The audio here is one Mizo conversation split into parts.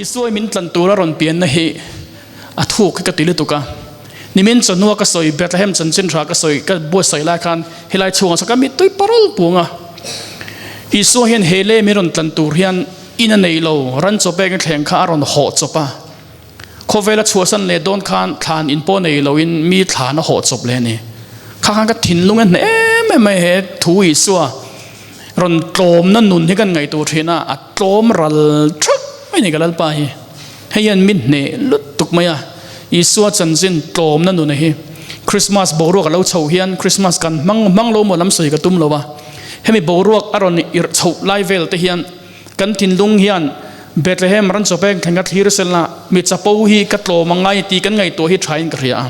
Isua min tlan tura rawn pianna hi a thuk hi ka ti lutuk a. Nimin chawhnua ka sawi Bethlehem chanchin tha ka sawi ka buatsaih lai khan helai chhungah chuan ka mittui parul pung a. Isua hian he lei min rawn tlan tur hian in a nei lo, ran chaw pek thleng kha a rawn hawh chawp a. Khawvela chhuahsan leh dawn khan thlan in pawh nei loin mi thlan a hawh chawp leh a ni. Kha khan ka thinlung a hneh em em mai he thu Isua rawn tlawmna nun hi kan ngaihtuah thin a, a tlawm ral theuh mai a ni ka Lalpa hi. Hei hian mi hneh lutuk mai a, Isua chanchin tlawmna nuna hi Krismas boruak a lo chho hian Krismas kan hmang hmang lo maw lam sawi ka tum lo a, hemi boruak a rawn irh chhoh lai vel te hian kan thinlung hian Bethlehem ran chawpeng thleng ka thlir sel a, mi chapo hi ka tlawm a ngai tih kan ngaihtuah hi thain ka hria a.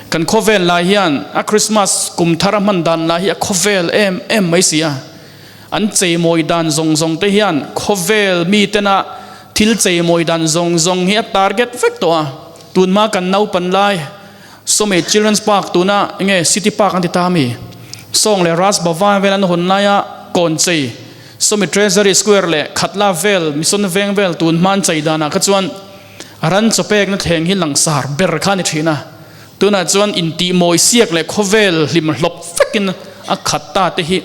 Kan khawvel lai hian a Krismas kum thar a hman dan lai hi a khawvel em em mai si a. An cheimawi dan zawng zawng te hian khawvel mi tena thil cheimawi dan zawng zawng hi a target vek tawh a. Tunhma kan naupan lai Sawmi Children's Park tuna enge City Park an ti ta ami? Sawng leh Raj Bhavan vel an hawn laia kawn chei Sawmi Treasury Square leh Khatla vel Mission Veng vel tunhma an chei danah kha chuan ran chaw pekna thleng hi langsar ber kha a ni thin a. Tunah chuan intihmawi siak leh khawvel hlim hlawp vekin a khat ta te hi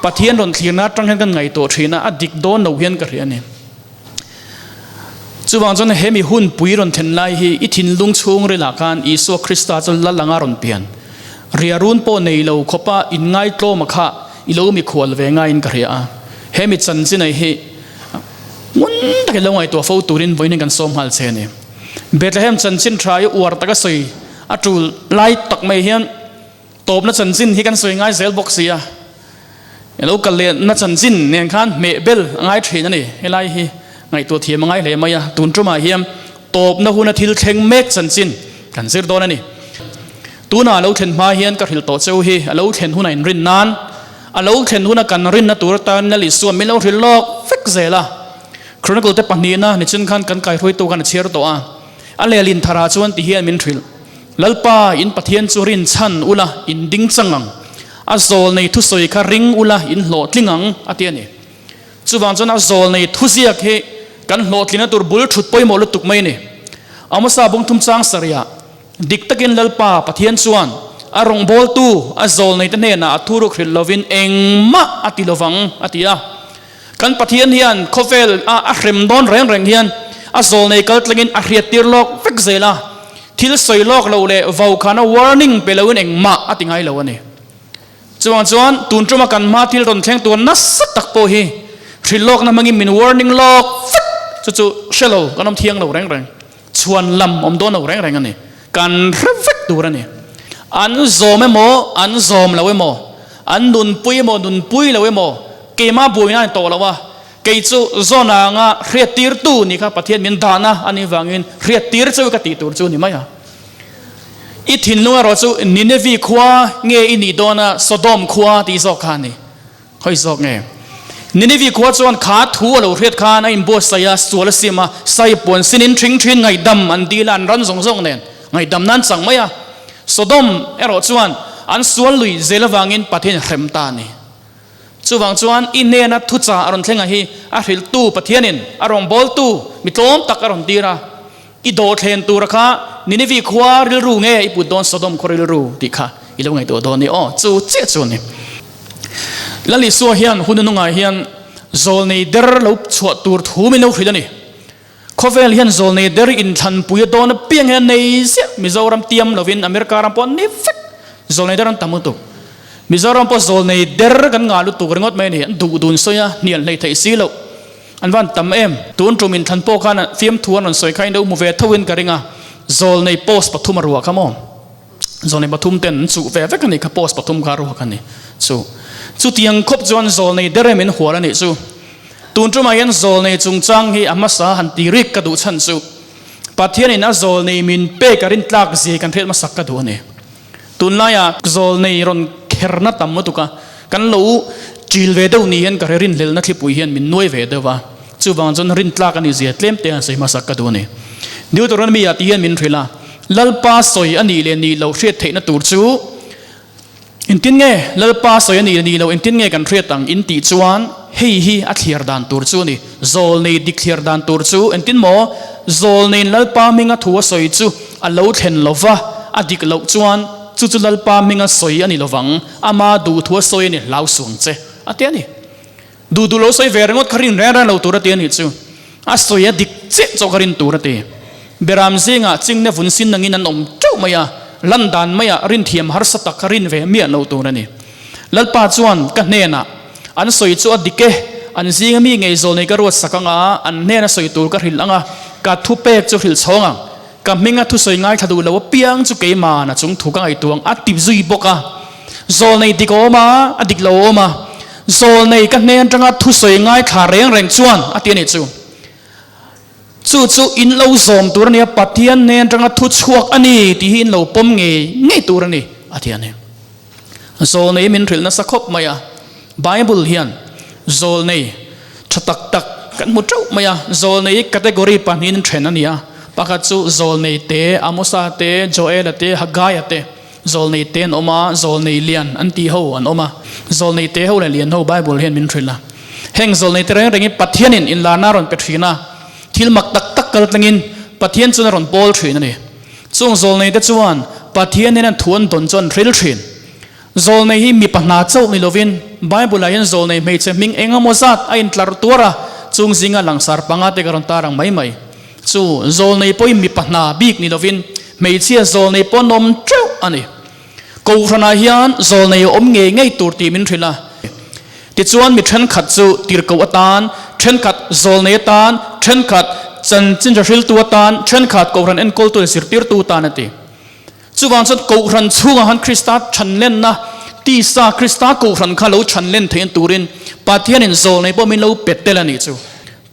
Pathian rawn thlirna atang hian kan ngaihtuah thin a, a dik dawn lo hian ka hria a ni. Chuvang chuan he mi hun pui rawn thlen lai hi i thinlung chhungrilah khan Isua Krista chu lal anga rawn pian. Riarun pawh nei lo khawpa inngaitlawma kha i lo mikhual ve ngaiin ka hria a. He mi chanchinai hi ngun takin lo ngaihtuah fo turin vawiin hian kan sawm nghal che a ni. Bethlehem chanchin tha i uar taka sawi a tul lai tak mai hian tawpna chanchin hi kan sawi ngai zel bawk si a, ilo kal leh na chanchin nen khan hmeh bel a ngai thin a ni. Helai hi ngaihtuah thiam a ngai hle mai a, tun tumah hian tawpna huna thil thleng mek chanchin kan zir dawn a ni. Tunah a lo thlen hma hian ka hrilh tawh cheu hi a lo thlen huna inrin nan, a lo thlen huna kan rinna tur atan Lal Isua min lo hrilh lawk vek zel a. Chronicle te pahnihna nichin khan kan kaihruaitu khan a chhiar tawh a, a lehlin tharah chuan ti hian min hrilh, Lalpa, in Pathian chu rinchhan ula, in ding chang ang. A zawl nei thusawi kha ring ula, in hlawhtling ang, a ti a ni. Chuvang chuan a zawl nei thuziak hi kan hlawhtlina tur bul thut pawimawh lutuk mai a ni. Amosa bungthum chang sarihah, Dik takin Lalpa Pathian chuan a rawngbawltu a zawl neite hnenah a thuruk hrilh lovin engmah a ti lovang, a ti a. Kan Pathian hian khawvel a a hrem dawn reng reng hian a zawlnei kal tlangin a hriattir lawk vek zel a, thil sawi lawk lo leh vau khana warning pe loin engmah a ti ngai lo a ni. Chuvang chuan tun tuma kan hma thil rawn thleng tur nasa tak pawh hi hrilh lawkna hmangin min warning lawk vek chu chu hre lo kan awm thiang lo reng reng, chhuan lam awm dawn lo reng reng a ni. Kan hre vek tur a ni. An zawm emaw, an zawm lo emaw, an nunpui emaw, nunpui lo emaw, keimah buaina a ni tawh lo a, kei chu zawna anga hriattirtu ni kha Pathian min dahna a nih vangin hriattir chu ka tih tur chu a ni mai a. I thinlung erawh chu Ninevi khua nge i nih dawna Sodom khua tih zawk kha a ni. Hawi zawk nge? Ninevi khua chuan kha thu a lo hriat khan a inbuatsaih a, sual a sim a, sai puan sinin ṭhing ṭhin ngaihdam an dil a, an ran zawng zawng nen ngaihdam nan chang mai a. Sodom erawh chuan an sual lui zel avangin Pathian hrem ta a ni. Chuvang chuan i hnena thuchah a rawn thlenga hi a hrilhtu Pathianin a rawngbawltu mi tlawm tak a rawn tir a, i dawhthlen tura kha Ninevi khua rilru nge i put dawn Sodom khua rilru tih kha i lo ngaihtuah dawn ni aw, chu chiah chu a ni. Lal Isua hian hun nungah hian zawlnei der lo chhuah tur thu min lo hrilh a ni. Khawvel hian zawlnei der inthlanpui a dawn apiang hian nei ziah Mizoram tiam lovin America ram pawh an ni vek zawlnei der an tam lutuk. Mizoram pawh zawlnei der kan ngah lutuk ringawt mai a ni, an duh dun sawi a, hnial hleih theih si loh. An van tam em? Tun tum inthlan pawh khan fiamthu an rawn sawi kha in lo hmu ve tho in ka ring a, zawlnei post pathum a ruah kha maw? Zawlnei pathum ten an chuh ve vek a nih kha post pathum kha a ruak a ni chu. Chutiang khawp chuan zawlnei der em in hual a nih chu. Tun tumah hian zawlnei chungchang hi a hmasa han ti rik ka duh chhan chu Pathianin a zawlnei min pek a rintlak zia kan hriat hmasak ka duh a ni. Tunlaiah zawlnei rawn kherna tam lutuk a, kan lo ṭil ve deuh ni hian ka hre rinhlelhna thlipui hian min nuai ve deuh a, chuvang chuan rintlak a nih zia tlem te han sawi hmasak ka duh a ni. Deuteronomy ah ti hian min hrilh a, Lalpa sawi a nih leh nih loh hriat theihna tur chu. Engtin nge Lalpa sawi a nih ni lo engtin nge kan hriat ang in tih chuan hei hi a thliar dan tur chu a ni. Zawlnei dik thliar dan tur chu engtin maw? Zawlneiin Lalpa hminga thu a sawi chu a lo thlen lo va, a dik loh chuan chu chu Lalpa hminga sawi a ni lovang, ama duh thu a sawi a ni hlau suang che a ti a ni. Duh duh lo sawi ve ringawt kha rin reng reng lo tur a ti a nih chu. A sawi a dik chiah chawk a rin tur a ti. Beram zingah chingne vun sin nangin an awm teuh mai a, lan dan maiah rin thiam harsa tak kha rin ve miah lo tur a ni. Lalpa chuan ka hnenah, An sawi chu a dik e, an zinga mi ngei zawl nei ka ruat sak ang a, an hnena sawi tur ka hrilh ang a, ka thupek chu hrilh chhawng ang. Ka hminga thusawi ngaithla duh lo apiang chu keimahn a chung thu ka ngaihtuah ang a ti zui bawk a. Zawlnei dik a awm a, a dik lo a awm a. Zawlnei ka hnen atanga thusawi ngaithla reng reng chuan a ti a nih chu. Chu chu in lo zawm tur a ni a, Pathian hnen atanga thu chhuak a ni tih hi in lo pawm ngei ngei tur a ni a ti a ni. Zawlnei min hrilh nasa khawp mai a, Bible hian zawlnei tha tak tak kan hmu teuh mai a, zawlnei category pahnihin then a ni a, pakhat chu zawlnei te, Amosa te, Joela te, Hagaia te, zawlnei te an awm a, zawlnei lian an tih ho an awm a, zawlnei te ho leh lian ho Bible hian min hrilh a. Heng zawlnei te reng rengin Pathianin inlarna a rawn pe thin a, thil mak tak tak kal tlangin Pathian chuan a rawn pawl thin a ni. Chung zawlnei te chuan Pathian hian an thu an dawn chu an hril thin. Zawlnei hi mipa hna chauh ni lovin Bible ah hian zawlnei hmeichhe hming eng emaw zat a intlar tuar a, chung zinga langsar panga te ka rawn tar ang mai mai. Chu zawlnei pawhin mipa hna bik ni lovin hmeichhia zawlnei pawh an awm teuh a ni. Kohhranah hian zawlnei a awm ngei ngei tur tih min hrilh a. Tichuan mi thenkhat chu tirhkoh atan, thenkhat zawlnei atan, thenkhat chanchin hriltu atan, thenkhat kohhran enkawltu leh zirtirtu tan a ti. Chuvang chuan kohhran chhungah khan Krista chhanlenna, tisa Krista kohhran kha lo chhanlen theihna turin Pathianin zawlnei pawh min lo pe tel a nih chu.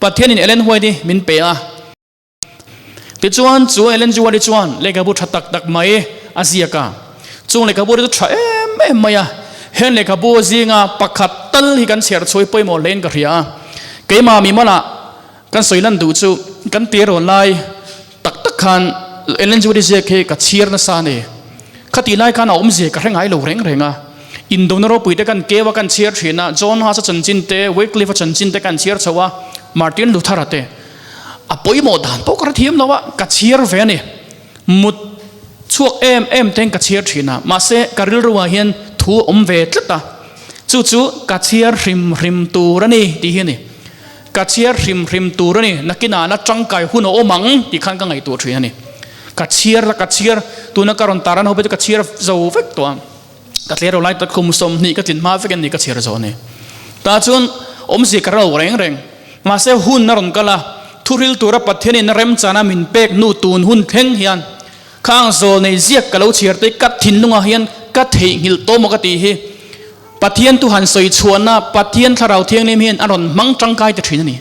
Pathianin Ellen White hi min pe a. Tichuan chu Ellen G. White chuan lehkhabu tha tak tak mai a ziak a. Chung lehkhabu te chu tha em em mai a. Heng lehkhabu zinga pakhat tal hi kan chhiar chhuai pawimawh hlein ka hria a. Keimah mimalah kan sawi lan duh chu kan tir rawn lai tak tak khan Ellen G. White ziak hi ka chhiar nasa a ni. Khatih lai khan a awmzia ka hre ngai lo reng reng a. Indona ropui te kan keu a kan chhiar thin a, John Huss-a chanchin te, Wycliffe-a chanchin te kan chhiar chho a, Martin Luther-a te. A pawimawh dan pawh ka hre thiam lo a, ka chhiar ve a ni. Mut chhuak em em te ka chhiar thin a, mahse ka rilruah hian thu a awm ve tlat a, chu chu ka chhiar hrim hrim tur a ni tih hi a ni. Ka chhiar hrim hrim tur a ni, nakinah la tangkai hun a awm ang tih khan ka ngaihtuah thin a ni. Ka chhiar la ka chhiar, tuna ka rawn tar an ho phei chu ka chhiar zo vek tawh a, ka tler lo lai tak kum 20 ka tlin hma vek in ni ka chhiar zo a ni. Tah chuan awmzia ka ralo reng reng. Mahse hun a rawn kal a, thuril tura Pathianin remchana min pek hnu tun hun thleng hian khang zawl nei ziak ka lo chhiar te ka thinlungah hian ka theihnghilh tawh maw ka tih hi Pathian tu han sawi chhuahna Pathian Thlarau Thianghlim hian a rawn hmang tangkai ta thin a ni.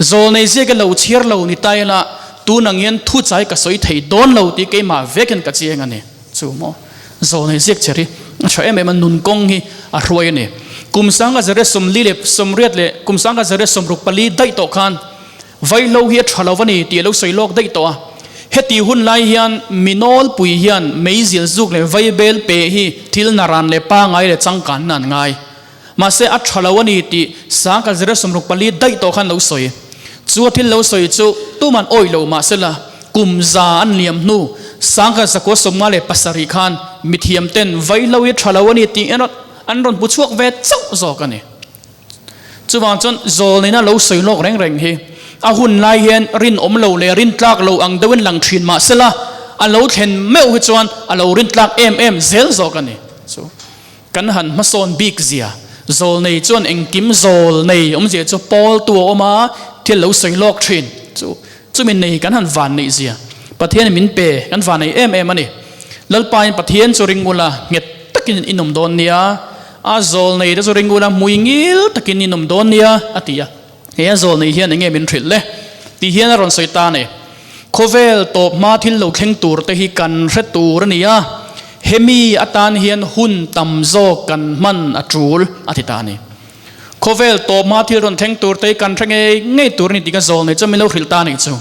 Zawl nei ziak a lo chhiar lo ni ta ila tun ang hian thuchai ka sawi thei dawn lo tih keimah vek hian ka chiang a ni. Chu maw? Zawnei ziak chher hi a tha em em a, nun kawng hi a hruai a ni. Kum sanga zare 40 leh 80 leh kum sanga zare 64 daih tawh khan vaihlo hi a tha lo a ni tih a lo sawi lawk daih tawh a. Heti hun lai hian mi nawlpui hian meizil zuk leh vaibel pe hi thil naran leh pangai leh changkanna an ngai. Mahse a tha lo a ni tih sanga zare 64 daih tawh khan lo sawi. Chu a thil lo sawi chu tuman awih lo mahsela kum za an liam hnu 1957 khan mithiam ten vaihlo hi tha lo a ni tih an rawn hmu chhuak ve chauh zawk a ni. Chuvang chuan zawlneina lo sawi lawk reng reng hi a hun lai hian rinawm lo leh rintlak lo ang deuhin lang thin mahsela a lo thlen meuh hi chuan a lo rintlak em em zel zawk a ni. Chu Kan han hmasawn bik zia, zawlnei chuan engkim zawlnei awmzia chu pawltu a awm a, thil lo sawi lawk thin chu chumi nei kan han van neih zia Pathianin min pe kan van nei em em a ni. Lalpain Pathian chu ring ula nghet takin in awm dawn nia, a zawlnei te chu ring ula hmui ngil takin in awm dawn nia a ti a. He a zawlnei hian enge min hrilh le? Tih hian a rawn sawi ta a ni. Khawvel tawp hma thil lo thleng tur te hi kan hre tur a ni a, hemi atan hian hun tam zawk kan hman a tul a ti ta a ni. Khawvel tawp hma thil rawn thleng tur te hi kan hre ngei ngei tur a ni tih ka zawlnei chuan min lo hrilh ta a nih chu.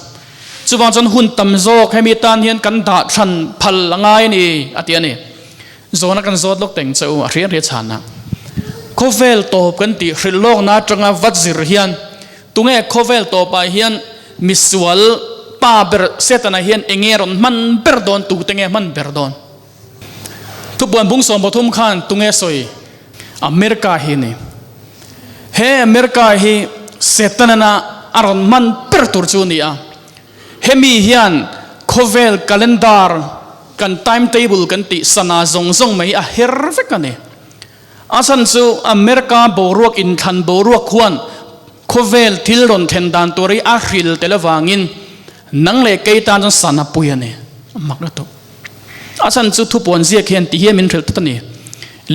Chuvang chuan hun tam zawk hemi atan hian kan dah thlan phal a ngai a ni a ti a ni. Zawhna kan zawt lawk teng che u a hriat hriat chhanah. Khawvel tawp kan tih hrilh lawkna atanga vat zir hian tunge khawvel tawpah hian misual pa ber Setana hian enge rawn hman ber dawn tute nge hman ber dawn? Thupuan bung 13 khan tunge sawi? America hi a ni. He America hi Setana a rawn hman ber tur chu a ni a. Hemi hian khawvel calendar kan timetable kan tih sana zawng zawng mai hi a her vek a ni. A chhan chu America boruak inthlan boruak khuan khawvel thil rawn thlen dan tur hi a hril tel avangin nang leh kei tan chuan sana pui a ni. A mak lutuk. A chhan chu thupuan ziak hian ti hian min hrilh tlat a ni.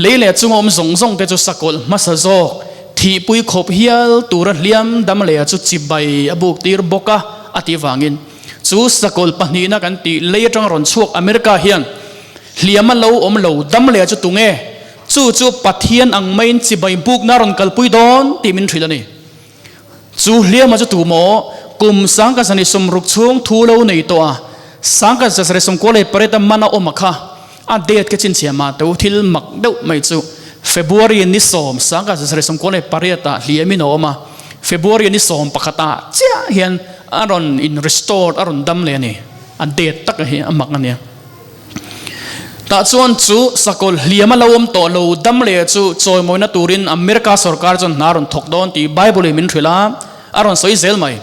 Lei leh chunga awm zawng zawng te chu sakawlh hmasa zawk, thihpui khawp hial tura hliam dam leh chu chibai a buk tir bawk a, a tih vangin chu sakawlh pahnihna kan tih lei atanga rawn chhuak America hian hliam a lo awm lo dam leh chu tunge? Chu chu Pathian ang maiin chibai bukna a rawn kalpui dawn tih min hrilh a ni. Chu hliama chu tu maw? Kum 1060 chhung thu lo nei tawh a, 1998 a man a awm a kha. A date ka chhinchhiah mah teu thil mak deuh mai chu February ni sawm 1998 ah hliamin a awm a, February ni 11 ah chiah hian a rawn in restored a rawn dam leh a ni. A date tak hi a mak a nia. Tah chuan chu sakawlh hliam a lo awm tawh lo dam leh chu chawimawina turin America sorkar chuan hna a rawn thawk dawn tih Bible in min hrilh a, a rawn sawi zel mai.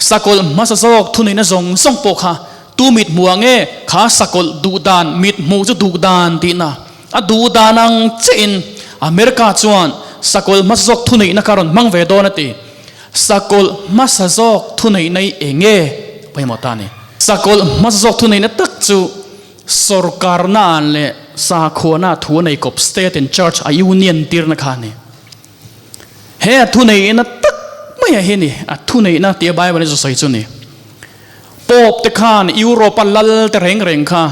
Sakawlh hmasa zawk thuneihna zawng zawng pawh kha tu mit hmuh ang nge kha sakawlh duh dan mit hmuh chu duh dan tihna a duh dan ang chiahin America chuan sakawlh hmasa zawk thuneihna kha a rawn hmang ve dawn a ti. Sakawlh hmasa zawk thuneihna hi eng nge pawimawh ta ni? Sakawlh hmasa zawk thuneihna tak chu sorkarna leh sakhuana thu a nei kawp state and church a union tirna kha a ni. He a thuneihna tak mai a hi ni, a thuneihna tia Bible in sawi chu ni. Pope te khan Europe a lal te reng reng kha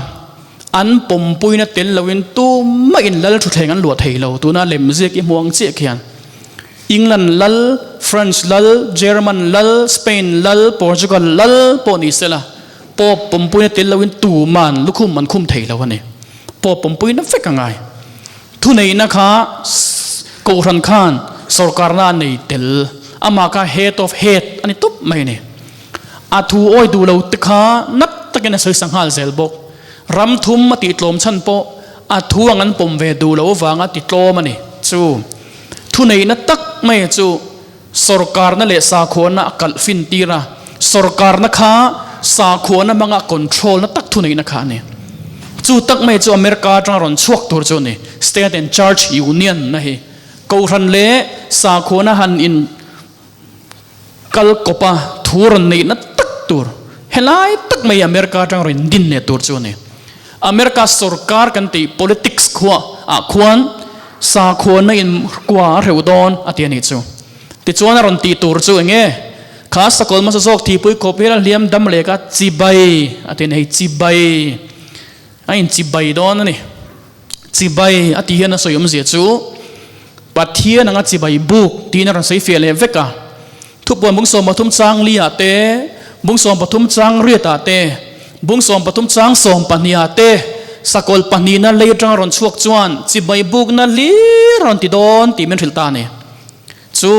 an pawmpuina tel loin tumah in lal thutthleng an luah thei lo tuna lemziak i hmu ang chiah khian. England lal, French lal, German lal, Spain lal, Portugal lal pawh ni sela, Pope pawmpuina tel loin tuman lukhum an khum thei lo a ni. Pope pawmpuina vek a ngai. Thuneihna kha Kohhran khan sorkarna a nei tel. Amah kha head of head a ni tawp mai a ni. A thu awi duh lo te kha nat takin a sawi sa nghal zel bawk. Ram thum a tihtlawm chhan pawh a thu ang an pawm ve duh loh avanga titlawm a ni. Chu. Thuneihna tak mai chu sorkarna leh sakhuana a kalh fin tir a, sorkarna kha sakhuana hmanga control na tak thuneihna kha a ni. Chu tak mai chu America atanga rawn chhuak tur chu a ni, State and Church Union na hi. Kohhran leh sakhuana han in kal kawp a, thu rawn neihna tak tur, helai tak mai America atanga rawn din leh tur chu a ni. America sorkar kan tih politics khua ah khuan sakhuana in kua a hreuh dawn a ti a nih chu. Tichuan a rawn tih tur chu eng nge? Kha sakawlh hmasa zawk thihpui khawp hian a hliam dam leh ka chibai a ti a ni. Hei chibai a in chibai dawn a ni. Chibai a tih hian a sawi awmzia chu Pathian anga chibai buk tiin a rawn sawi fiah leh vek a. Thupuan bung 13 chang li ah te, bung 13 chang riat ah te, bung 13 chang 12 ah te sakawlh pahnihna lei atanga rawn chhuak chuan chibai bukna hlir a rawn ti dawn tih min hrilh ta a ni. Chu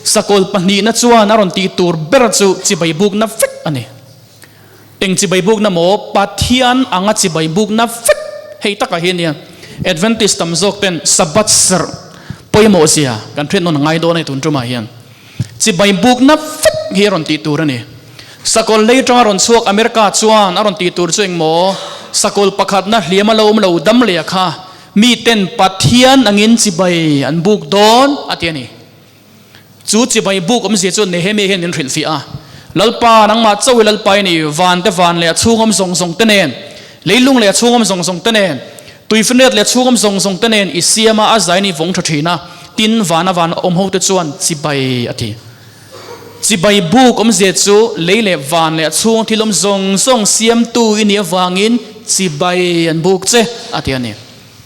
sakawlh pahnihna chuan a rawn tih tur ber chu chibai bukna vek a ni. Eng chibai bukna maw? Pathian anga chibai bukna vek hei takah hi ania Adventist tam zawk ten Sabbath serh pawimawh zia kan hriat nawn a ngai dawn a ni tun tumah hian. Chibai bukna vek hi a rawn tih tur a ni. Sakawlh lei atanga rawn chhuak America chuan a rawn tih tur chu eng maw? Sakawlh pakhatna hliam a lo awm lo dam leh a kha mi ten Pathian angin chibai an buk dawn a ti a ni. Chu chibai buk awmzia chu Nehemia hian min hrilhfiah a, Lalpa, nangmah chauh i Lalpa i ni, van te van leh a chhungawm zawng zawng te nen, leilung leh a chhungawm zawng zawng te nen, tuifinriat leh a chhungawm zawng zawng te nen i siam a, a zai ni vawng tha thin a, tin vana van awm ho te chuan chibai a ti. Chibai buk awmzia chu lei leh van leh a chhung thil awm zawng zawng siamtu i nih avangin chibai an buk che a ti a ni.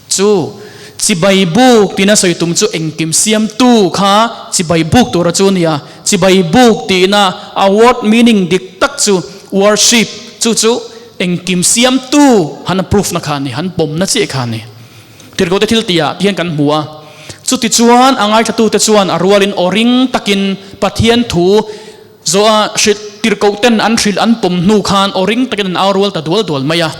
Chu chibai buk tina sawi tum chu engkim siamtu kha chibai buk tura chu a ni a. Chibai buk tihna a word meaning dik tak chu worship, chu chu engkim siamtu han approve na kha a ni, han pawmna chiah kha a ni. Tirhkohte thil tihah ti hian kan hmu a. Chutichuan a ngaithlatute chuan a rualin aw ring takin Pathian thu zawha hrilh tirhkohten an hrilh an pawm hnu khan aw ring takin an au rual ta dual dual mai a.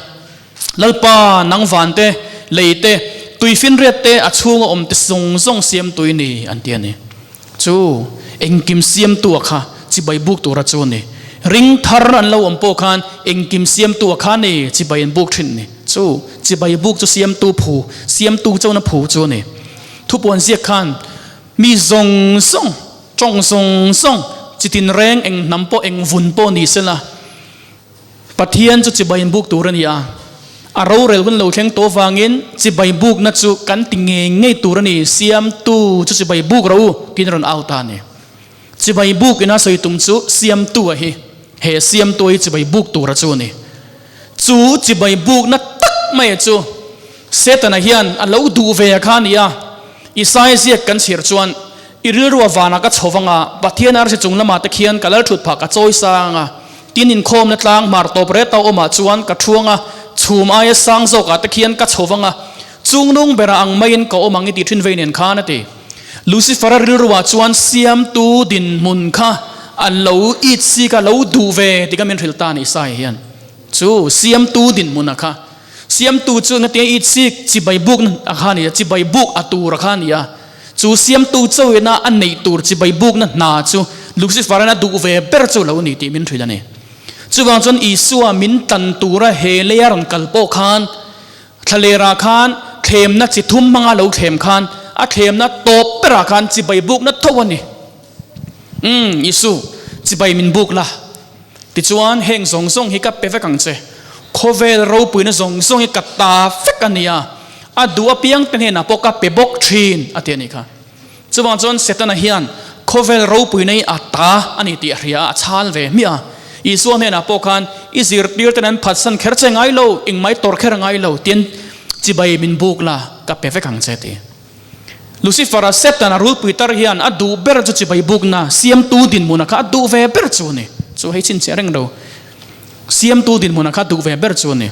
Lalpa, nang vante, leite, tuifinriatte a chhunga awmte zawng zawng siamtu i ni, an ti a ni. Chu engkim siamtu a kha chibai buk tura chu a ni. Ring thar an lo awm pawh khan engkim siamtu a kha ni chibai an buk thin ni. Chu chibai buk chu siamtu phu, siamtu chona phu chu a ni. Thupuan ziak khan mi zawng zawng, tawng zawng zawng, chitin reng eng hnam pawh eng vun pawh ni sela, Pathian chu chibai buk tur a ni a, a rorel hun lo thleng tawh vangin chibai bukna chu kan ti ngei ngei tur a ni, Siamtu chu chibai buk rawh u tiin a rawn au ta a ni. Chibai buk ina sawi tum chu Siamtu a hi, he Siamtu hi chibai buk tura chu a ni. Chu chibai bukna tak mai chu Setana hian a lo duh ve a kha a ni a, Isaia ziak kan chhiar chuan I rilru a vanah ka chho vang a, Pathian arsi chung lamah te khian ka lal thut phah ka chawi sang a. Tin inkhawmna tlang hmar tawp ret a awmah chuan ka thuang a, chhum aia sang zawkah te khian ka chho vang a, chungnung bera ang maiin ka awm ang i tih thin vei nen khan a ti. Lucifer-a rilruah chuan siamtu dinhmun kha a lo it si kha lo duh ve ti kha min hrilh ta a ni Isaiah hian. Chu siamtu dinhmuna kha siamtu chu engatiang it sik chibai bukna a kha a ni a, chibai buk a tur a kha a ni a. Chu siamtu chauhina a neih tur chibai bukna hna chu Lucifer-a'n a duh ve ber chu lo ni tih min hrilh a ni. Chuvang chuan Isua min tan tura he leia rawn kal pawh khan thlalerah khan thlemna chi thum hmanga lo thlem khan a thlemna tawp berah khan chibai bukna tho a ni. Umm, Isu, chibai min buk la. Tichuan heng zawng zawng hi ka pe vek ang che. Khawvel ropuina zawng zawng hi ka ta vek a nia. A duh apiang te hnenah pawh ka pe bawk thin, a ti a nih kha. Chuvang chuan Setana hian khawvel ropuina hi a ta a ni tih a hria a, a chhal ve hmiah a. Isua hnenah pawh khan i zirtir ten an phatsan kher che ngai lo, engmah i tawrh kher ngai lo, tiin chibai min buk la, ka pe vek ang che, a ti. Lucifer-a Satan-a rulpui tar hian a duh ber chu chibai bukna siamtu dinhmuna kha a duh ve ber chu a ni. Chu hei chhinchhiah reng lo. Siamtu dinhmuna kha a duh ve ber chu a ni.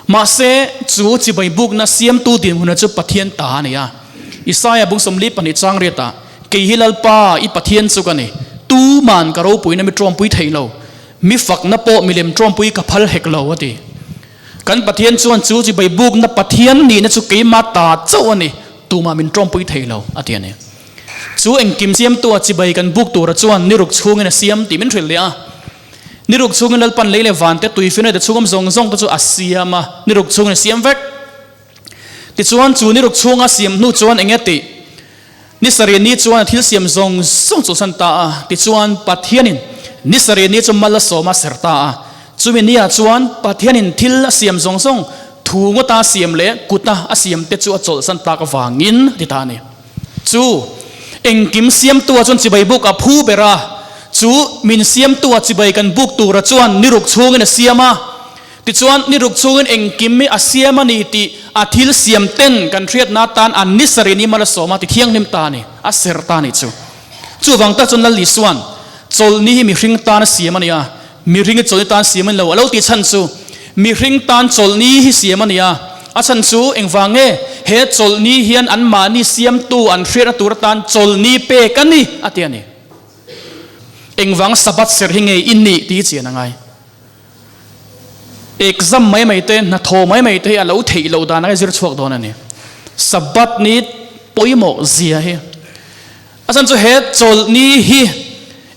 Mahse, chu chibai bukna siamtu dinhmuna chu Pathian ta a ni a. Isaia bung 42 chang riatah, Kei hi Lalpa, i Pathian chu ka ni. Tuman ka ropuina mi tawmpui thei lo. Mi fakna pawh milem tawmpui ka phal hek lo, a ti. Kan Pathian chuan chu chibai bukna Pathian nihna chu keimah ta chauh a ni, tumah min tawmpui thei lo, a ti a ni. Chu engkim siamtua chibai kan buk tura chuan niruk chhungin a siam tih min hrilh leh a. Niruk chhungin Lalpan lei leh vante tuifinna te chhungawm zawng zawng te chu a siam a, niruk chhungin a siam vek. Tichuan chu niruk chhunga siam hnu chuan eng nge tih? Ni sarih ni chuan a thil siam zawng zawng chu san ta a, tichuan Pathianin ni sarih ni chu mal a sawm a ser ta a. Chumi niah chuan Pathianin thil a siam zawng zawng, thu ngawta a siam leh kuta a siam te chu a chawlhsan tak avangin a ti ta a ni. Chu engkim siamtua chuan chibai buk a phu ber a, chu min siamtua chibai kan buk tura chuan ni ruk chhungin a siam a. Tichuan, ni ruk chungin engkim hi a siam a ni tih a thil siam ten kan hriatna atan an ni sarih ni mal a sawm a, ti thianghlim ta a ni, a ser ta a ni chu. Chuvang tak chuan Lal Isua'n chawlhni hi mihring tan a siam a ni a, mihring hi chawlhni tan siam a ni lo, a lo tih chhan chu mihring tan chawlhni hi siam a ni a, a chhan chu engvang nge he chawlhni hian anmahni siamtu an hriatna tur atan chawlhni pek a ni a ti a ni. Engvang Sabbath serh hi nge i nih tih hi chian a ngai. Exam mai mai te, hnathawh mai mai te hi a lo theih loh dan a zir chhuak dawn a ni. Sabbath ni pawimawh zia hi. A chhan chu he chawlhni hi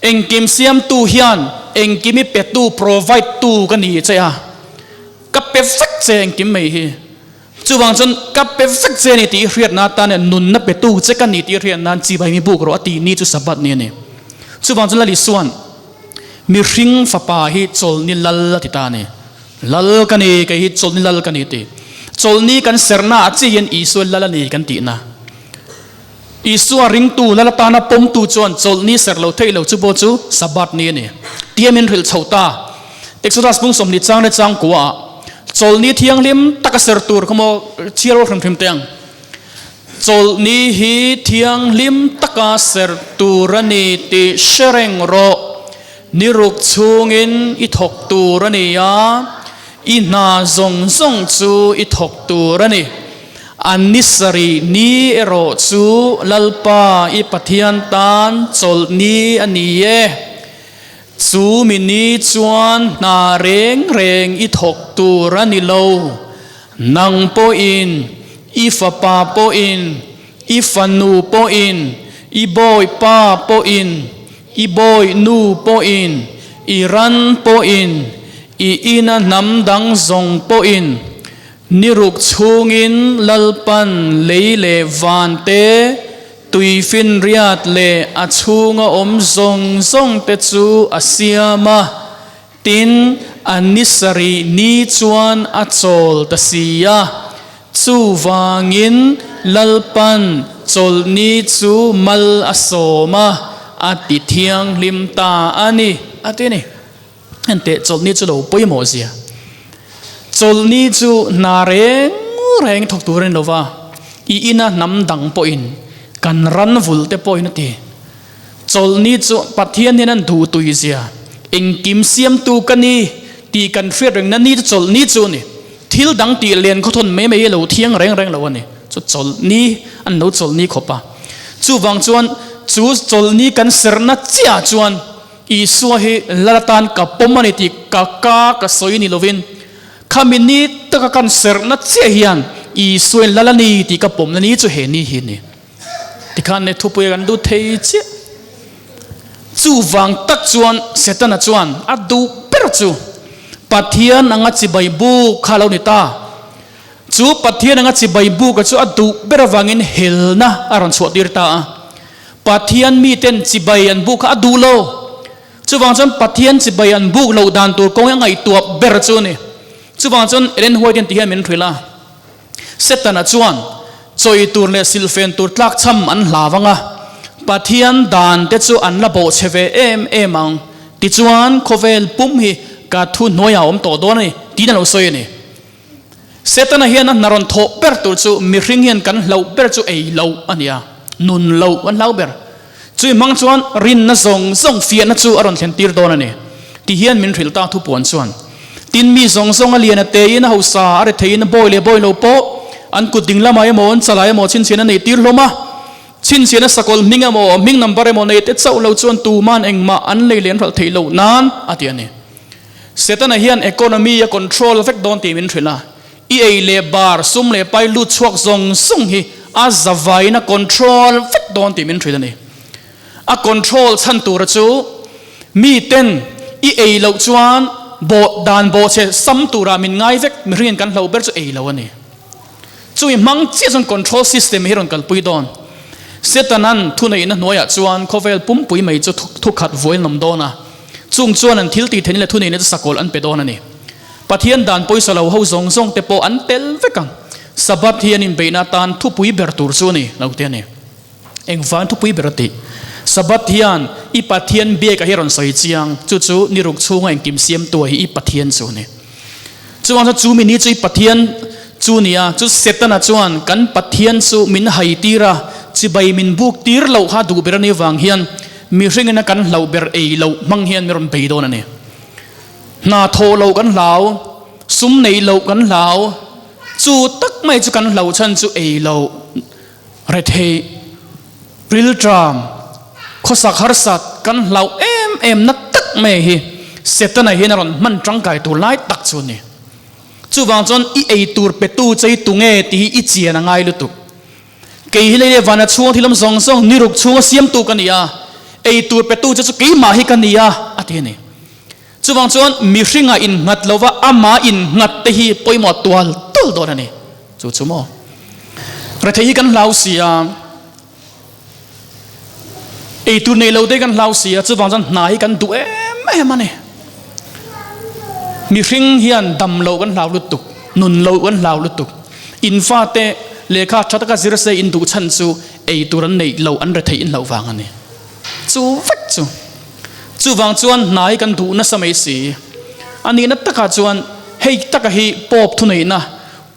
engkim siamtu hian engkim i petu, provide tu ka ni che a. Ka pe vek che engkim mai hi. Chuvang chuan ka pe vek che a ni tih i hriatna atan leh nunna petu che ka ni tih i hriat nan chibai mi buk rawh a tih ni chu Sabbath ni a ni. Chuvang chuan Lal Isua'n mihring fapa hi chawlhni lal a ti ta a ni. Lal ka ni, kei hi chawlhni lal ka ni ti. Chawlhni kan serna ah chiah hian Isua lal a ni kan tihna. Isua ringtu lal atana pawmtu chuan chawlhni ser lo theih lo chu pawh chu Sabbath ni a ni. Tia min hrilh chho ta. Exodus bung 20 chang leh chang kua ah chawlhni thianghlim taka ser tur kha maw chhiar rual hrim hrim teh ang. Chawlhni hi thianghlim taka ser tur a ni tih hre reng rawh. Ni ruk chhungin i thawk tur a ni a, i hna zawng zawng chu i thawk tur a ni. A ni sarih ni erawh chu Lalpa i Pathian tan chawlh ni a ni e. Chu mi ni chuan hna reng reng i thawk tur a ni lo. Nang pawhin, i fapa pawhin, i fanu pawhin, i bawipa pawhin, i bawihnu pawhin, i ran pawhin, i ina hnam dang zawng pawhin, Ni ruk chhungin Lalpan lei leh van te, tuifinriat leh a chhunga awm zawng zawng te chu a siam a, tin, a ni sarih ni chuan a chawl ta si a. Chuvangin Lalpan chawlhni chu mal a sawm a, a ti thianghlim ta a ni, a ti a ni. Enteh chawlhni chu lo pawimawh zia. Chawlhni chu hna reng reng thawk tur a ni lova, i ina hnam dang pawhin kan ran vul te pawhin a ti. Chawlhni chu Pathian hian an duh tui zia, engkim siamtu ka ni tih kan hriat rengna ni chu chawlhni chu a ni. Thil dang tih len khawthawn mai mai lo thiang reng reng lo a ni. Chu chawlhni an lo chawlhni khawp a. Chuvang chuan chu chawlhni kan serhna chiah chuan Isua hi lal atan ka pawm a ni tih ka ka ka sawi ni lovin, khami ni taka kan serhna chiah hian Isua in lal a ni tih ka pawmna ni chu he ni hi a ni. Tikhan ne thupui kan duh thei chiah. Chuvang tak chuan Setana chuan a duh ber chu Pathian anga chibai buk kha lo ni ta. Chu Pathian anga chibai buka chu a duh ber avangin helna a rawn chhuah tir ta a. Pathian miten chibai an buk kha a duh lo. Chuvang chuan Pathian chibai an buk loh dan tur kawng hi a ngaihtuah ber chu a ni. Chuvang chuan Ellen White hian ti hian min hrilh a, Setana chuan chawi tur leh silhfen tur tlakchham an hlau ang a, Pathian dan te chu an la bawhchhe ve em em ang. Tichuan khawvel pum hi ka thu hnuaiah a awm tawh dawn a ni, tiin a lo sawi a ni. Setana hian a hna rawn thawh ber tur chu mihring hian kan hlauh ber chu ei loh a ni a, nun loh an hlau ber. Chui hmang chuan rinna zawng zawng fiahna chu a rawn thlen tir dawn a ni. Ti hian min hrilh ta thupuan chuan. Tin mi zawng zawng a lian a teiin a hausa a retheiin a bawi leh bawi lo pawh an kut ding lamah emaw an chalah emaw chhinchhian a nei tir hlawm a. Chhinchhian a sakawlh hming emaw hming number emaw nei te chauh lo chuan tuman engmah an lei leh an hralh theih loh nan a ti a ni. Setana hian economy a control vek dawn tih min hrilh a, i ei leh bar, sum leh pai lut chhuak zawng zawng hi a zavaiin a control vek dawn tih min hrilh a ni. A control chhan tura chu miten i ei loh chuan bawh dan bawhchhe sam turah min ngai vek, mihringin kan hloh ber chu ei lo a ni. Chumi hmang chiah chuan control system hi rawn kalpui dawn. Setanan thuneihna hnuaiah chuan khawvel pumpui mai chu thukhat vuain an awm dawn a. Chung chuan an thil tih theihna leh thuneihna chu sakawlh an pe dawn a ni. Pathian dan pawisa lo ho zawng zawng te pawh an tel vek ang. Sabbath hi an inbeihna atan thupui ber tur chu a ni lo te a ni. Engvang thupui ber a tih? Sabbath hian i Pathian biak a hi rawn sawi chiang, chu chu ni ruk chhunga engkim siamtu a hi i Pathian chu a ni. Chuvang chuan chu mi ni chu i Pathian chu ni a, chu Setana chuan kan Pathian chu min hai tir a, chibai min buk tir loh kha duh ber a nih vang hian Mihringin a kan hlauh ber ei loh hmang hian mi rawn bei dawn a ni. Hna thawh loh kan hlau, sum neih loh kan hlau, chu tak mai chu kan hlauh chhan chu ei loh, retheih, rilṭam, khawsak harsat kan hlauh em em na tak mai hi Setana hian a rawn hman tangkai tur lai tak chu a ni. Chuvang chuan i ei tur petu che hi tunge tih hi i chian a ngai lutuk. Kei hi lei leh vana chhunga thil awm zawng zawng ni ruk chhunga siamtu ka ni a, ei tur petu che chu keimah hi ka ni a, a ti a ni. Chuvang chuan mihringa innghat lova ama innghat te hi pawimawh tual tual dawn a ni. Chu chu maw? Rethei hi kan hlau si a, ei tur nei lo te kan hlau si a, chuvang chuan hna hi kan duh em em a ni. Mihring hian dam loh kan hlau lutuk, nun loh kan hlau lutuk. In fate lehkha tha taka zir se in duh chhan chu ei tur an neih loh an retheih in hlauh vang a ni. Chu vek chu. Chuvang chuan hna hi kan duh nasa mai si. A nihna takah chuan hei taka hi Pope thuneihna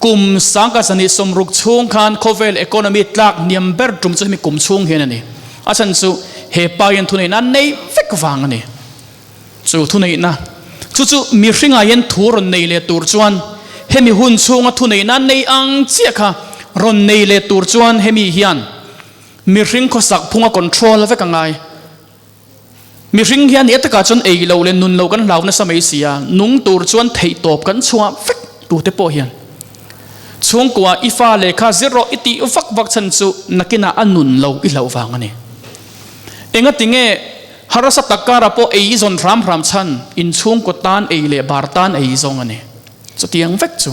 kum sangka zahnih 60 chhung khan khawvel economy tlak hniam ber tum chu hemi kum chhung hian a ni. A chhan chu he pa hian thuneihna an nei vek vang a ni. Chu thuneihna chu chu mihringah hian thu rawn nei leh tur chuan hemi hun chhunga thuneihna nei ang chiah kha Rawn nei leh tur chuan hemi hian mihring khawsak phunga control vek a ngai. Mihring hian nia takah chuan ei lo leh nun lo kan hlau nasa mai si a, nung tur chuan theihtawp kan chhuah vek tute pawh hian chhungkua i fa lehkha zir rawh i tih vak vak chhan chu nakinah a nun lo i hlauh vang a ni. Engatinge harsa tak karah pawh ei i zawn hram hram chhan inchhungkaw tan ei leh bar tan ei i zawng a ni. Chutiang vek chu.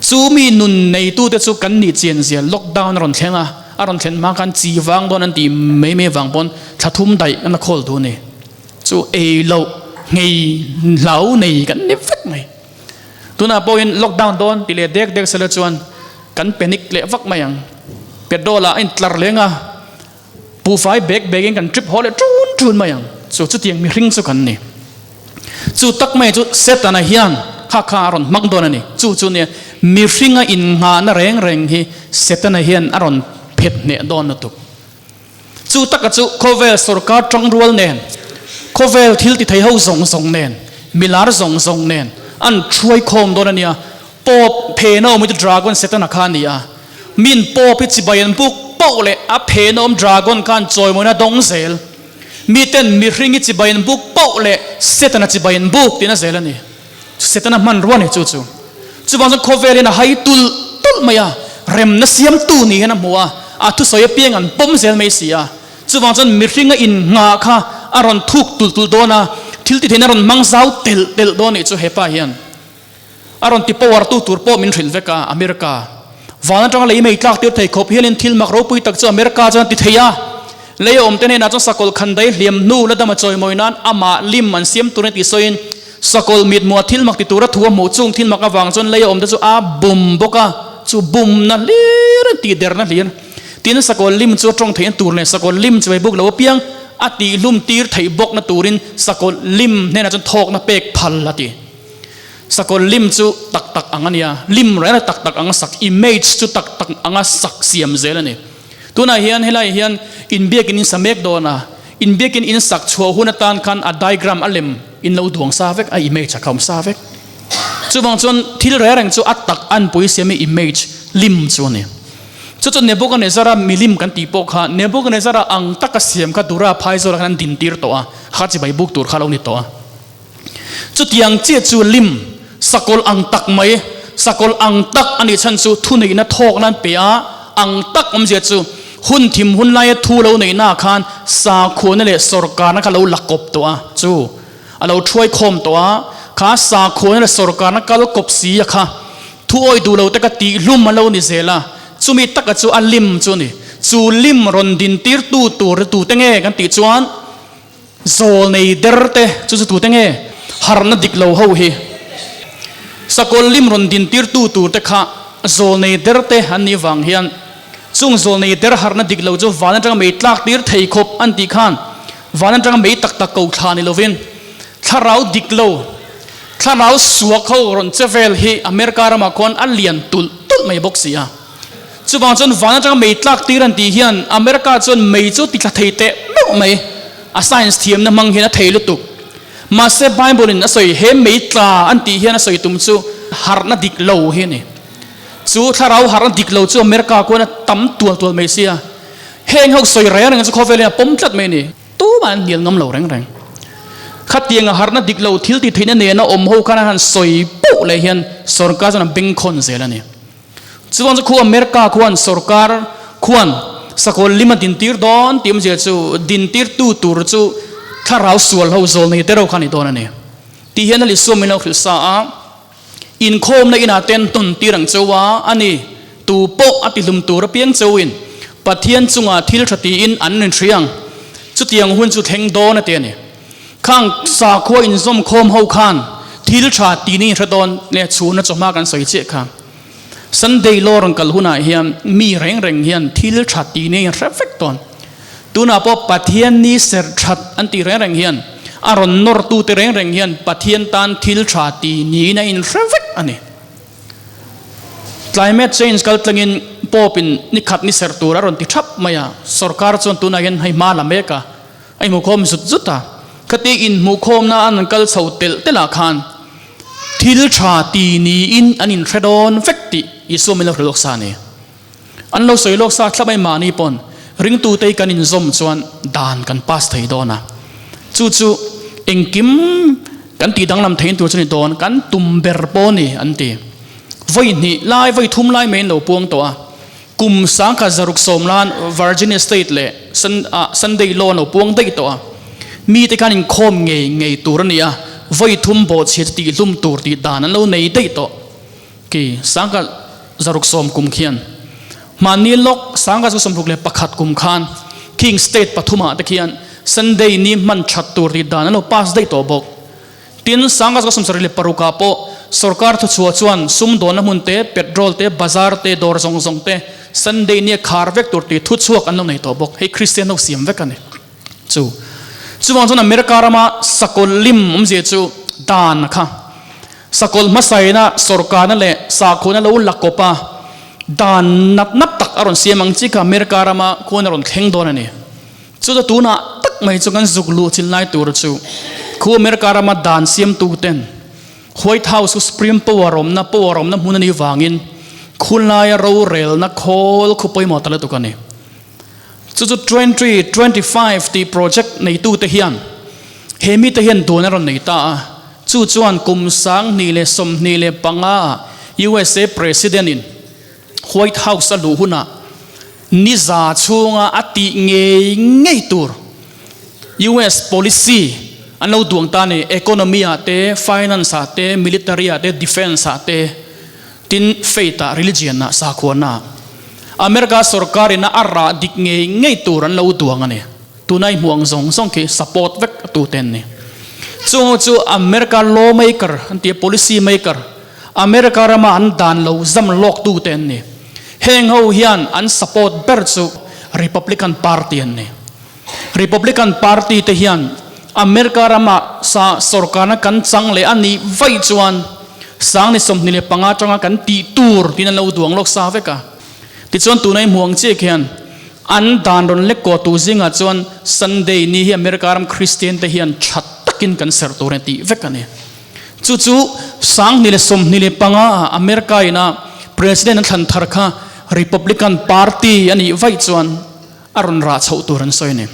Chu mi nun neitute chu kan nih chian zia lockdown a rawn thleng a, a rawn thlen hma khan chi vang dawn an tih mai mai vang pawn thla thum daih an la khawl duh a ni. Chu ei loh nghei hlau nei kan ni vek mai. Tunah pawhin lockdown dawn ti leh dek dek sela chuan kan panic leh vak mai ang. Petrol ah a intlar leng a, Buhfai bag bag in kan trip haw leh ṭun ṭun mai ang. Chu chutiang mihring chu kan ni. Chu tak mai chu Setana hian kha kha a rawn hmang dawn a ni. Chu chu nia mihringa innghahna reng reng hi Setana hian a rawn phet hneh dawn lutuk. Chu taka chu khawvel sorkar ṭangrual nen, khawvel thil ti thei ho zawng zawng nen, milar zawng zawng nen an ṭhuai khawm dawn a nia. Pawp phen a awm hi chu Dragon Setana kha a ni a. Min pawp hi chibai an buk poh leh a phen a awm Dragon khan chawimawina dawng zel. Miten mihring hi chibai an buk poh leh Setana chibai an buk tihna zel a ni. Setana hmanrua a ni chu chu. Chuvang chuan khawvel hian a hai tulh tulh mai a, remna siamtu ni hian a hmu a, a thusawi apiang an pawm zel mai si a. Chuvang chuan mihringa innghah kha a rawn thuk tulh tulh dawn a, thil titheiin a rawn hmang zau telh telh dawn a nih chu hepa hian. A rawn ti power tu tur pawh min hrilh vek a, America. Van atanga lei mei tlak tir thei khawp hianin thil mak ropui tak chu America chuan a ti thei a. Lei a awmte hnenah chuan sakawlh khandai hliam hnu la dama chawimawi nan amah lim an siam tur a ni tih sawiin sakawlh mithmuha thil mak ti tura thu a hmuh chung thil mak avang chuan lei a awmte chu a bum bawk a, chu bumna hlir a tihderna hlir. Tin, sakawlh lim chu a tawng theihna tur leh sakawlh lim chuai buk lo apiang a tihhlum tir theih bawkna turin sakawlh lim hnenah chuan thawkna pek phal a ti. Sakawlh lim chu tak tak ang a nia, lim reng reng tak tak anga sak, image chu tak tak anga sak siam zel a ni. Tunah hian helaiah hian inbiakin in sa mek dawn a, inbiakin in sak chhuah hun atan khan a diagram a lem in lo duang sa vek, a image a khawm sa vek. Chuvang chuan thil reng reng chu a tak anpui siam hi image, lim chu a ni. Chu chu Nebuchadnezzar-a milim kan tih pawh kha Nebuchadnezzar-a ang taka siam kha Dura phaizawl ah khan an dintir tawh a, kha chibai buk tur kha a lo ni tawh a. Chutiang chiah chu lim, sakawlh ang tak mai, sakawlh ang tak a nih chhan chu thuneihna thawkna an pe a, ang tak awmzia chu hun thim hun laia thu lo neihna khan sakhuana leh sawrkarna kha lo la kawp tawh a, chu a lo thuai khawm tawh a, kha sakhuana leh sawrkarna kal kawp si a kha thu awi duh lo te kha tihhlum a lo ni zel a, chumi taka chu a lim chu a ni. Chu lim rawn dintirtu tur tute nge kan tih chuan, Zawl nei der te chu chu tute nge? Harhna dik lo ho hi. Sakawlh lim rawn din tir tu tur te kha zawl nei der te an nih vang hian chung zawl nei der harhna dik lo chu van atanga mei tlak tir thei khawp an tih khan van atanga mei tak tak ko thla ni lovin thlarau dik lo thlarau suak ho rawn che vel hi America ramah khuan a lian tulh tulh mai bawk si a. Chuvang chuan van atanga mei tlak tir an tih hian America chuan mei chu ti thla thei teh meuh mai. A science thiamna hmang hian a thei lutuk. Mahse Bible in a sawi he mei tla an tih hian a sawi tum chu harhna dik lo hi a ni. Chu thlarau harhna dik lo chu America khuan a tam tual tual mai sia. Heng ho sawi reng reng chu khawvel hian a pawm tlat mai a ni. Tumah an hnial ngam lo reng reng. Khatianga harhna dik lo thil ti theihna nena awm ho khan an han sawi poh leh hian sorkar chuan a bengkhawn zel a ni. Chuan chu khu America khuan sorkar khuan sakhaw lim a dintir dawn tih awmzia chu dintirtu tur chu thlarau sual ho zawl nei te reuh kha a ni dawn a ni. Tih hian a Isua min lo hrilh sa a, inkhawmna inah te an tawn tir ang cheu a, a ni, tu pawh a tihlum tur apiang cheuin Pathian chungah thil tha tiin an inhria ang. Chutiang hun chu thleng dawn a ti a ni. Khang sakhua inzawmkhawm ho khan thil tha tih ni hre dawn leh chhuna chawhma kan sawi chiah kha. Sunday law rawn kal hunah hian mi reng reng hian thil tha tih ni hre vek dawn. Tunah pawh Pathian ni ser that an tih reng reng hian a rawn nawrtute reng reng hian Pathian tan thil tha tih niin a inhre vek a ni. Climate change kal tlangin Pope in ni khat ni ser tur a rawn ti thap mai a, sorkar chuan tunah hian hei hma la mek a, a inhmukhawm zut zut a. Khati inhmuhkhawmna an kal chho telh telh ah khan thil tha ti niin an inhre dawn vek tih Isua min lo hrilh lawk sa a ni. An lo sawi lawk sa thlap mai mahni pawn ringtute hi kan inzawm chuan dan kan pass thei dawn a. Chu chu engkim kan tih danglam thein tur chu ni dawn, kan tum ber pawh ni an ti. Vawi hnih lai, vawi thum lai mai an lo puang tawh a. Kum 1660 lan Virginia State leh Sunday Law an lo puang daih tawh a. Mite khan inkhawm ngei ngei tur a ni a, vawi thum bawhchhia chu tihhlum tur tih dan an lo nei daih tawh. Ki 1660 kum khian mahni lawk 1661 kum khan King State pathumah te khian Sunday ni hman that tur tih dan an lo pass daih tawh bawk. Tin, 1676 ah pawh sorkar thuchhuah chuan sumdawnna hmun te, petrol te, bazar te, dawr zawng zawng te Sunday nia khar vek tur tih thuchhuak an lo nei tawh bawk. Hei Kristian ho siam vek a ni. Chu chuvang chuan America rama sakawlh lim awmzia chu dan kha sakawlh hmasaina sorkarna leh sakhuana lo la kawp a, dan nat nat tak a rawn siam ang chi kha America rama khuan a rawn thleng dawn a ni. Chu chu tunah tak mai chu kan zuk luh chin lai tur chu khu America rama dan siamtu ten White House chu Supreme Power awmna power awmna hmun a nih vangin khunlaia rorelna khawl khu pawimawh ta lutuk a ni. Chu chu 2025 tih project neitute hian he mite hian dun a rawn nei ta a, chu chuan kum 2025 ah USA President in White House a luh hunah ni za chhunga a tih ngei ngei tur US policy an lo duang ta a ni, economy ah te, finance ah te, military ah te, defence ah te. Tin, faith ah, religion ah, sakhuana ah America sorkar in a a rah dik ngei ngei tur an lo duang a ni. Tuna i hmuh ang zawng zawng khi support vek tu te an ni. Chung ho chu America law maker an ti a, policy maker, America rama an dan lo zam lawk tu te an ni. Heng ho hian an support ber chu Republican Party an ni. Republican Party te hian America rama sa sorkarna kan chang leh a nih vaih chuan 2025 atanga kan tih tur tiin an lo duang lawk sa vek a. Tichuan tuna i hmuh ang chiah khian an dan rawn lek kaw tu zingah chuan Sunday ni hi America ram Kristian te hian tha takin kan serh tur a tih vek a ni. Chu chu 2025 ah America ina President an thlan thar kha Republican Party a nih vaih chuan a rawn rah chhoh tur an sawi a ni.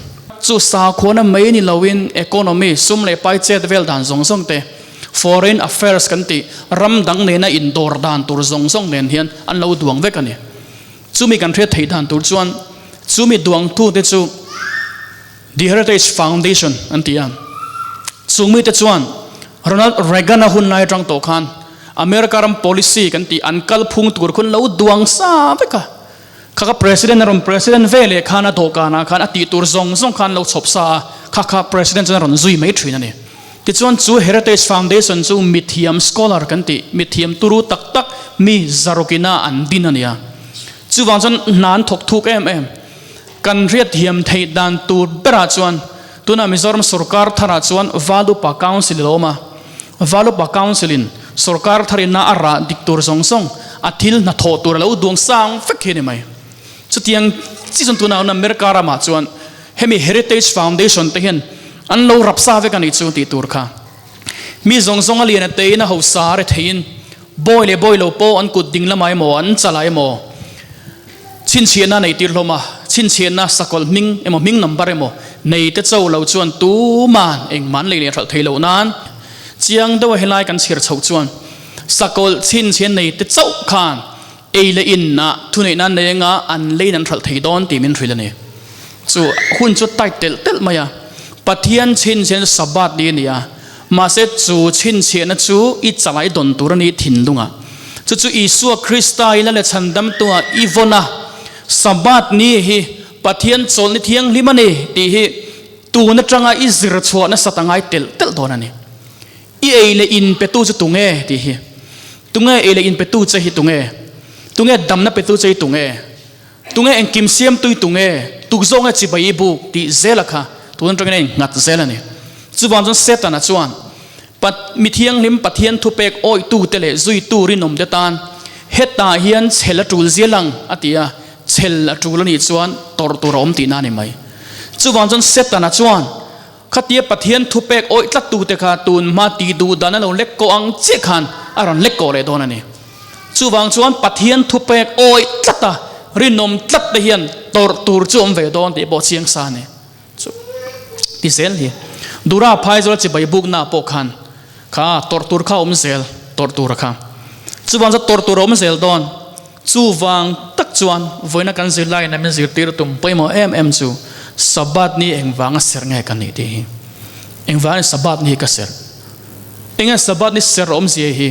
Chu sakhuana mai ni loin economy, sum leh pai chet vel dan zawng zawng te, foreign affairs kan tih, ram dang nena indawr dan tur zawng zawng nen hian an lo duang vek a ni. Chumi kan hriat theih dan tur chuan chumi duangtute chu The Heritage Foundation an ti a. Chung mite chuan Ronald Reagan-a hun lai atang tawh khan America ram policy kan tih an kalphung tur khu an lo duang sa vek a. Kha kha President a rawn President ve leh khan a dawhkanah khan a tih tur zawng zawng khan lo chhawp sa a, kha kha President chuan a rawn zui mai thin a ni. Tichuan chu Heritage Foundation chu mithiam scholar kan tih, mithiam turu tak tak mi zarukina an din a ni a. Chuvang chuan hna an thawk thuk em em. Kan hriatthiam theih dan tur berah chuan tunah Mizoram sorkar tharah chuan Valupa Council i lo awm a. Valupa Council in sorkar tharina a rah dik tur zawng zawng a thil hnathawh tur a lo duang sang vek hi a ni mai. Chutiang chi chuan tunah hun America ramah chuan hemi Heritage Foundation te hian an lo rap sa vek a nih chu tih tur kha. Mi zawng zawng a lian a teiin a hausa a retheiin bawi leh bawi lo pawh an kut ding lamah emaw an chalah emaw Chhinchhiahna nei tir hlawm a, chhinchhiahna sakawlh hming emaw hming number emaw nei te cho lo chuan tuman engmah an lei leh hralh thei loh nan chiang deuh a helai kan chhiar chhoh chuan sakawlh chhinchhiah nei te chauh khan ei leh in ah thuneihna an nei anga an leiin an hralh thei dawn tih min hrilh a ni. Chu hun chu tight telh telh mai a, Pathian chhinchhiahna chu Sabbath ni a ni a, Mahse, chu chhinchhiahna chu i chalai dawn tur a ni thinlungah. Chu chu Isua Krista i la leh chhandamtua i vawn a, Sabbath ni hi Pathian chawlhni thianghlim a ni tih hi tun atanga i zir chhuah nasat a ngai telh telh dawn a ni. I ei leh in petu chu tunge tih hi? Tunge ei leh in petu che hi tunge? Tunge damna petu che hi tunge? Tunge engkim siamtui tunge tukzawng e chibai i buk tih zela kha tun atangin a innghat zel a ni. Chuvang chuan Setana chuan mi thianghlim Pathian thupek awihtute leh zuitu rinawmte tan hetah hian chhel a tul zial ang a ti a, chhel a tul a nih chuan tawrh tur a awm tihna a ni mai. Chuvang chuan Setana chuan khatia Pathian thupek awih tlattute kha tun hma tih duh dan a lo lek kawh ang chiah khan a rawn lek kawh leh dawn a ni. Chuvang chuan Pathian thupek awih tlata Rinawm tlat te hian tawrh tur chu awm ve dawn tih pawh chiang sa a ni. Chu ti zel hi. Dura phaizawl chibai bukna pawh khan kha tawrh tur kha awm zel, tawrh tur a kha. Chuvang chuan tawrh tur a awm zel dawn. Chuvang tak chuan vawiina kan zirlaiin a min zirtir tum pawimawh em em chu Sabbath ni engvanga serh nge ka nih tih hi. Engvangin Sabbath ni hi ka serh? Enge Sabbath ni serh awmzia hi?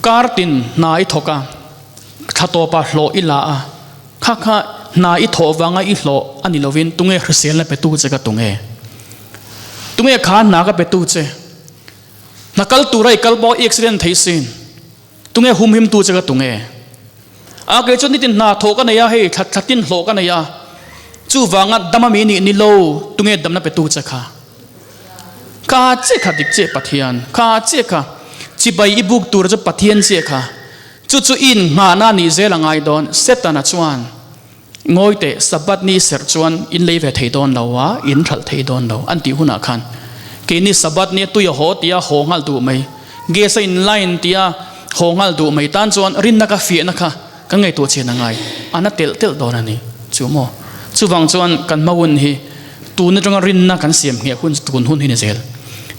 Kar tin hna i thawk a, thla tawpah hlawh i la a, kha kha hna i thawh vanga i hlawh a ni lovin tunge hriselna petu che ka tunge? Tunge kha hna ka petu che? Hna kal tura i kal pawh i accident thei sin. Tunge humhim tu che ka tunge? A kei chuan nitin hna thawh ka nei a, hei thla thla tin hlawh ka nei a, chuvanga dam a mi nih ni lo, tunge damna petu che kha? Kha che kha dik che Pathian, kha che kha chibai i buk tur chu Pathian che kha, chu chu i inngahna nih zel a ngai dawn, Setana chuan ngawi teh Sabbath ni serh chuan in lei ve thei dawn lo a, in hralh thei dawn lo an tih hunah khan keini Sabbath ni a tui a haw tia haw nghal duh mai, gas a in line tia haw nghal duh mai tan chuan rinna ka fiahna kha kan ngaihtuah chian a ngai, a na telh telh dawn a ni chu maw? Chuvang chuan kan hma hun hi tun atanga rinna kan siam ngheh hun tun hun hi ni zel.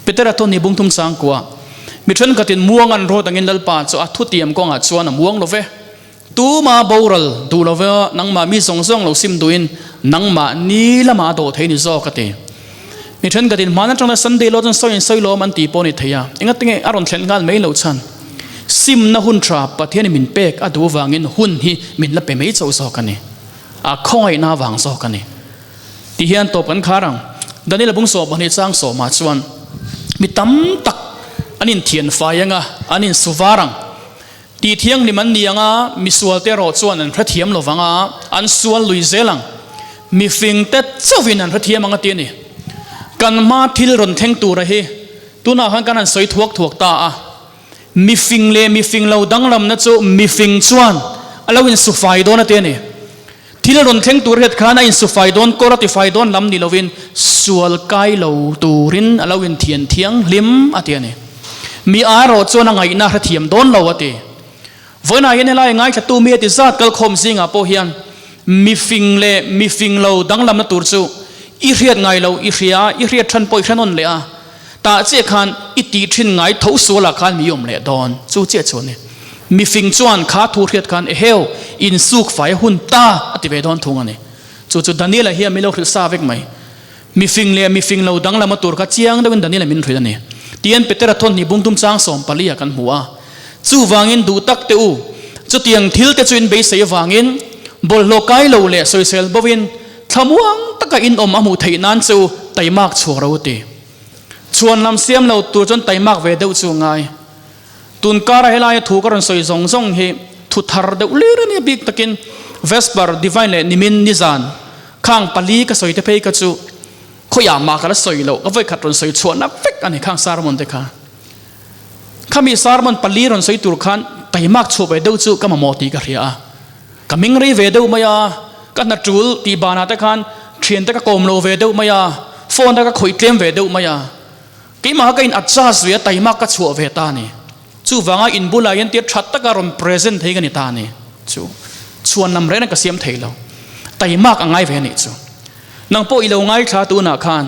Petera thawn hi bungthum sangkua mi thenkhatin muang an rawt angin Lalpa chu a thutiam kawngah chuan a muang lo ve. Tuma boral duh lo ve nangmah mi zawng zawng lo sim duhin nangmah ni lamah a dawh thei ni zawk a ti. Mi thenkhatin hmaan atanga Sunday law chuan sawi in sawi lawm an tih pawh a ni thei a, engatinge a rawn thlen nghal mai loh chhan? Simna hun tha Pathianin min pek a duh avangin hun hi min la pe mai chauh zawk a ni. A khawngaihna avang zawk a ni. Ti hian tawp kan khar ang. Daniel bung 12 chang sawmah chuan mi tam tak an inthian fai anga an insu var ang. Tih thianghlim an ni ang a, misualte erawh chuan an hrethiam lo vang a, an sual lui zel ang. Mifingte chauhin an hrethiam ang a ti a ni. Kan hma thil rawn thleng tura hi tunah khan kan han sawi thuak thuak ta a. Mifing leh mifing lo danglamna chu mifing chuan a lo insufai dawn a ti a ni. Thil rawn thleng tur hiat khan a insufai dawn, kawr a tifai dawn lam ni lovin sual kai lo turin a lo inthian thianghlim a ti a ni. Mi erawh chuan a ngaihna hrethiam dawn lo a ti. Vawiinah hian helai ngaithlatu mi a ti zat kalkhawm zingah pawh hian mifing leh mifing lo danglamna tur chu i hriat ngai lo, i hria a, i hriat than pawh i hre nawn leh a, tah chiah khan i tih thin ngai tho sualah khan mi awm leh dawn, chu chiah chu a ni. Mifing chuan kha thu hriat khan eheu, insuk fai a hun ta a ti ve dawn thung a ni. Chu chu Daniela hian min lo hrilh sa vek mai. Mifing leh mifing lo danglama tur kha chiang deuhin Daniela min hrilh a ni. Tihian Petera thawnhnih bungtum chang 14 ah kan hmu a. Chuvangin duh tak teh u, chutiang thil te chu in beisei avangin bawlhhlawh kai lo leh sawisel bovin thlamuang taka in awm a hmuh theih nan chu taimak chhuak ro ti. Chhuan lam siam lo tur chuan taimak ve deuh chu a ngai. Tun kara helaia thu ka rawn sawi zawng zawng hi thu thar deuh lir a nia bik takin Vesper, Divine leh Nimin nizan khang pali ka sawi te phei kha chu khawiah mah ka la sawi loh ka vawikhat rawn sawi chhuahna vek a ni khang sermon te kha. Khami sermon pali rawn sawi tur khan taimak chhuah ve deuh chu ka mamawh tih ka hria a. Ka ming rei ve deuh mai a, ka hna tul tih banah te khan thiante ka kawm lo ve deuh mai a, phone te ka khawih tlem ve deuh mai a. Keimah ka in adjust ve a, taimak ka chhuah ve ta a ni. Chuvanga in bulah hian tir that taka rawn present thei ka ni ta a ni. Chu chhuan lam reng ka siam thei lo. Taimak a ngai ve a nih chu. Nang pawh i lo ngaithla tunah khan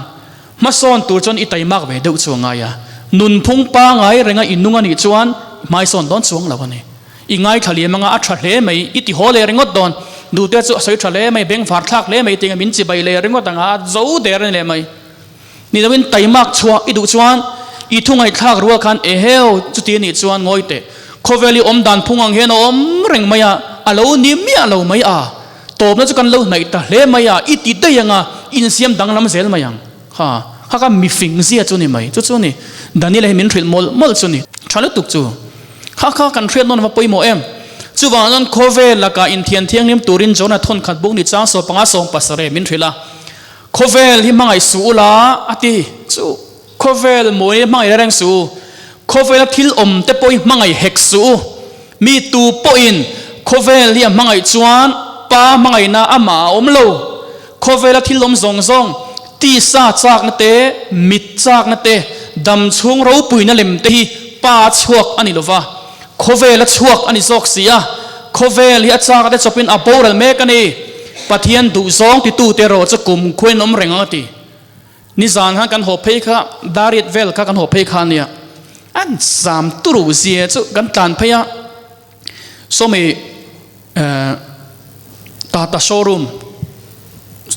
hmasawn tur chuan i taimak ve deuh chu a ngai a. Nunphung pangai renga i nung a nih chuan hmaisawn dawn chuang lo a ni. I ngaithla liam anga a tha hle mai, i ti haw leh ringawt dawn. Duhte chu a sawi tha hle mai, bengvar thlak hle mai tinge min chibai leh ringawt anga a zo der a ni leh mai. Ni loin taimak chhuah i duh chuan i thu ngaihthlak rual khan eheu chuti a nih chuan ngawi teh. Khawvel i awm dan phung ang hian a awm reng mai a, a lo ni miah lo mai a, tawpna chu kan lo hnaih ta hle mai a, i ti daih anga insiam danglam zel mai ang. Ha, kha kha mifing zia chu ni mai, chu chu ni Daniel hi min hrilh mawlh mawlh chu ni. Tha lutuk chu. Kha kha kan hriat nawn va pawimawh em? Chuvang chuan khawvel lakah inthian thianghlim turin Jonah thawnkhat buk ni chang 15 17 min hrilh a. Khawvel hi hmangaih suh ula a ti chu khawvel mawi hmangaih reng suh u, khawvela thil awm te pawh hi hmangaih hek suh u, mi tu pawhin khawvel hi a hmangaih chuan Pa hmangaihna amah a awm lo, khawvela thil awm zawng zawng, tisa chakna te, mit chakna te, dam chhung ropuina lem te hi Pa chhuak a ni lova, khawvela chhuak a ni zawk si a. Khawvel hi a chak ate chawpin a boral mek a ni. Pathian duhzawng titute erawh chu kum khuain awm reng ang a ti. Nizan khan kan haw phei kha, dariat vel kha kan haw phei kha a nia. An zam turu zia chu kan tlan phei a, sawmi Tata showroom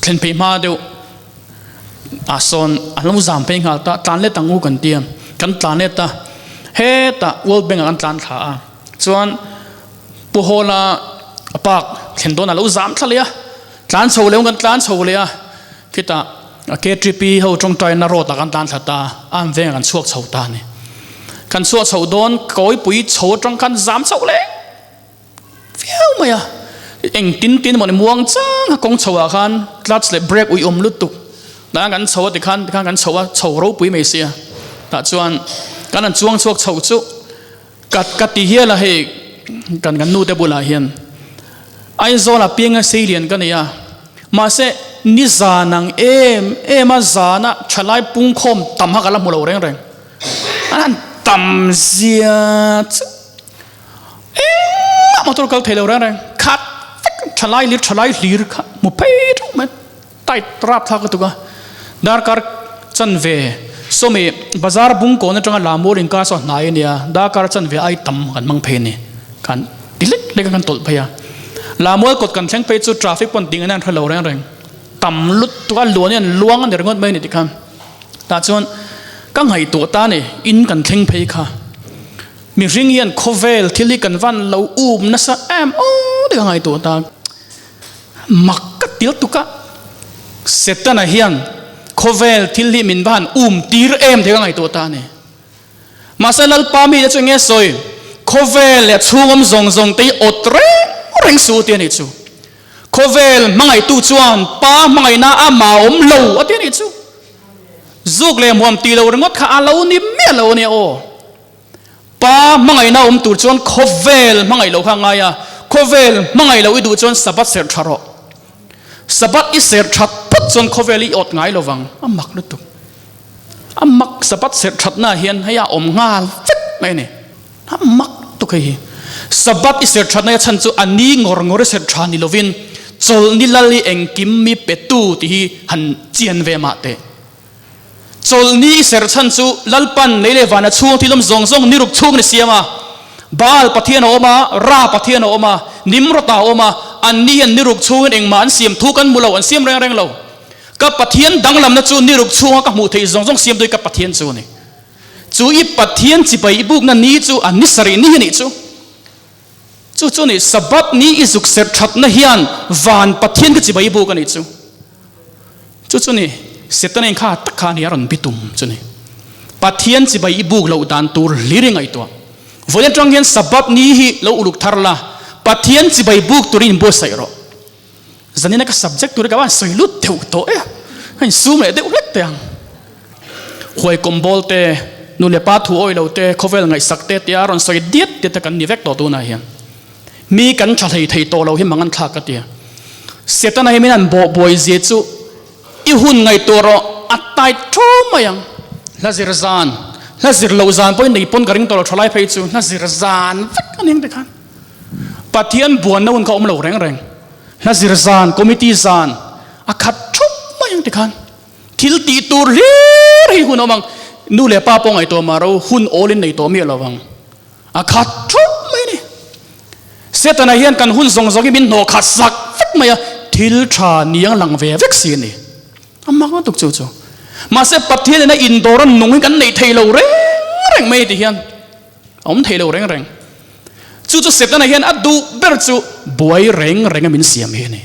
thlen phei hma deuh ah sawn an lo zam phei nghal ta, tlan let ang u kan ti a, kan tlan let a, hetah World Bank ah kan tlan thla a, chuan Pu Hawla park thlen dawn a lo zam thla leh a, tlan chho leh kan tlan chho leh a, khitah KTP ho tawngtaina road ah kan tlan thla ta, a an vengah kan chhuak chho ta a ni. Kan chhuak chho dawn kawipui chho atang khan zam chho leh viau mai a, eng tin tin emaw ni muang chang a kawng chho ah khan clutch leh brake ui awm lutuk tah kan chho a tikhan tikhan kan chho a chho ropui mai sia tah chuan kan han chuang chhuak chho chu ka ka ti hial a hei kan kan nu te bulah hian Aizawl ah pianga seilian ka nei a mahse ni zan ang em em a zana thalai pungkhawm tam kha ka la hmu lo reng reng an han tam zia chu. Engmah motor kal thei lo reng reng khat vek thalai lir thalai hlir kha hmu phei theuh mai tight rap thlak lutuk a darkar chanve sawmi bazar bung kawn atanga lamur inkar saw hnai ania darkar chanve ai tam kan hmang phei a ni khan ti lek lek a kan tawlh phei a lamual kawt kan thleng phei chu traffic pawn ding an hre lo reng reng tam lutuk a luan hian luang a ni ringawt mai a ni tikhan tah chuan ka ngaihtuah ta a ni in kan thleng phei kha. Mihring hian khawvel thil hi kan van lo um nasa em aw ti ka ngaihtuah ta. Mak ka til tuk a, Setana hian khawvel thil hi min va han um tir em ti ka ngaihtuah ta a ni. Mahse Lalpa mite chu enge sawi, khawvel leh chhungawm zawng zawng te hi awt reng reng suh ti a nih chu. Khawvel hmangaihtu chuan Pa hmangaihna a mah awm lo a ti a nih chu. Zuk leh hmuam tih lo ringawt kha a lo ni miah lo a nia aw. Pa hmangaihna awm tur chuan khawvel hmangaih loh kha a ngai a, khawvel hmangaih loh i duh chuan Sabbath serh tha rawh. Sabbath i serh that phawt chuan khawvel i awt ngai lo vang. A mak lutuk. A mak Sabbath serh thatna hian hei a awm nghal vek mai a ni. A mak lutuk hei hi. Sabbath i serh thatna hi a chhan chu a ni ngawr ngawr i serh tha ni lovin chawlhni lal i engkim mi petu tih hi han chian ve mah teh. Chawlhni i serh chhan chu Lalpan lei leh vana chhung thil awm zawng zawng ni ruk chhung ni siam a. Baal Pathian a awm a, Ra Pathian a awm a, Nimrod-a a awm a, anni hian ni ruk chhungin engmah an siam thu kan hmu lo, an siam reng reng lo. Ka Pathian danglamna chu ni ruk chhunga ka hmuh theih zawng zawng siamtu hi ka Pathian chu a ni. Chu i Pathian chibai i bukna ni chu a ni sarih ni hi nih chu. Chu chu ni Sabbath ni i zuk serh thatna hian van Pathian ka chibai i buk a nih chu. Chu chu ni Setana in kha tak kha a ni a rawn bitum chu ni. Pathian chibai i buk loh dan tur hlir i ngaihtuah. Vawiin atang hian Sabbath ni hi lo uluk thar la, Pathian chibai buk turin inbuatsaih rawh. Zanina ka subject tur hi ka van sawi lut deuh tawh e, ka insum leh deuh hlek teh ang. Huai kawmbawl te, nu leh pa thu awih lo te, khawvel ngaihsak te tia rawn sawi diat diat te kan ni vek tawh tunah hian. Mi kan tha hlei thei tawh lo hi mang an thlak ka tia. Setana hi min han bawh buai zia chu i hun ngaihtuah rawh a tight thu mai ang. Hla zir zan, hla zir loh zan pawhin nei pawn ka ring tawh lo thalai phei chu hla zir zan vek a ni ang tikhan. Pathian buanna hun kha awm lo reng reng. Hla zir zan, committee zan a khat thup mai ang tikhan. Thil tih tur hlir hi hun awm ang. Nu leh pa pawh ngaihtuah mah ro hun awlin nei tawh miah lo vang. A khat thup mai a ni. Setana hian kan hun zawng zawng hi min hnawh khat sak vek mai a, thil tha niang lang ve vek si a ni. A mak lutuk chu chu. Mahse Pathian ina indawr a nung hi kan neih thei lo reng reng mai ti hian a awm thei lo reng reng. Chu chu Setana hian a duh ber chu buai reng reng a min siam hi a ni.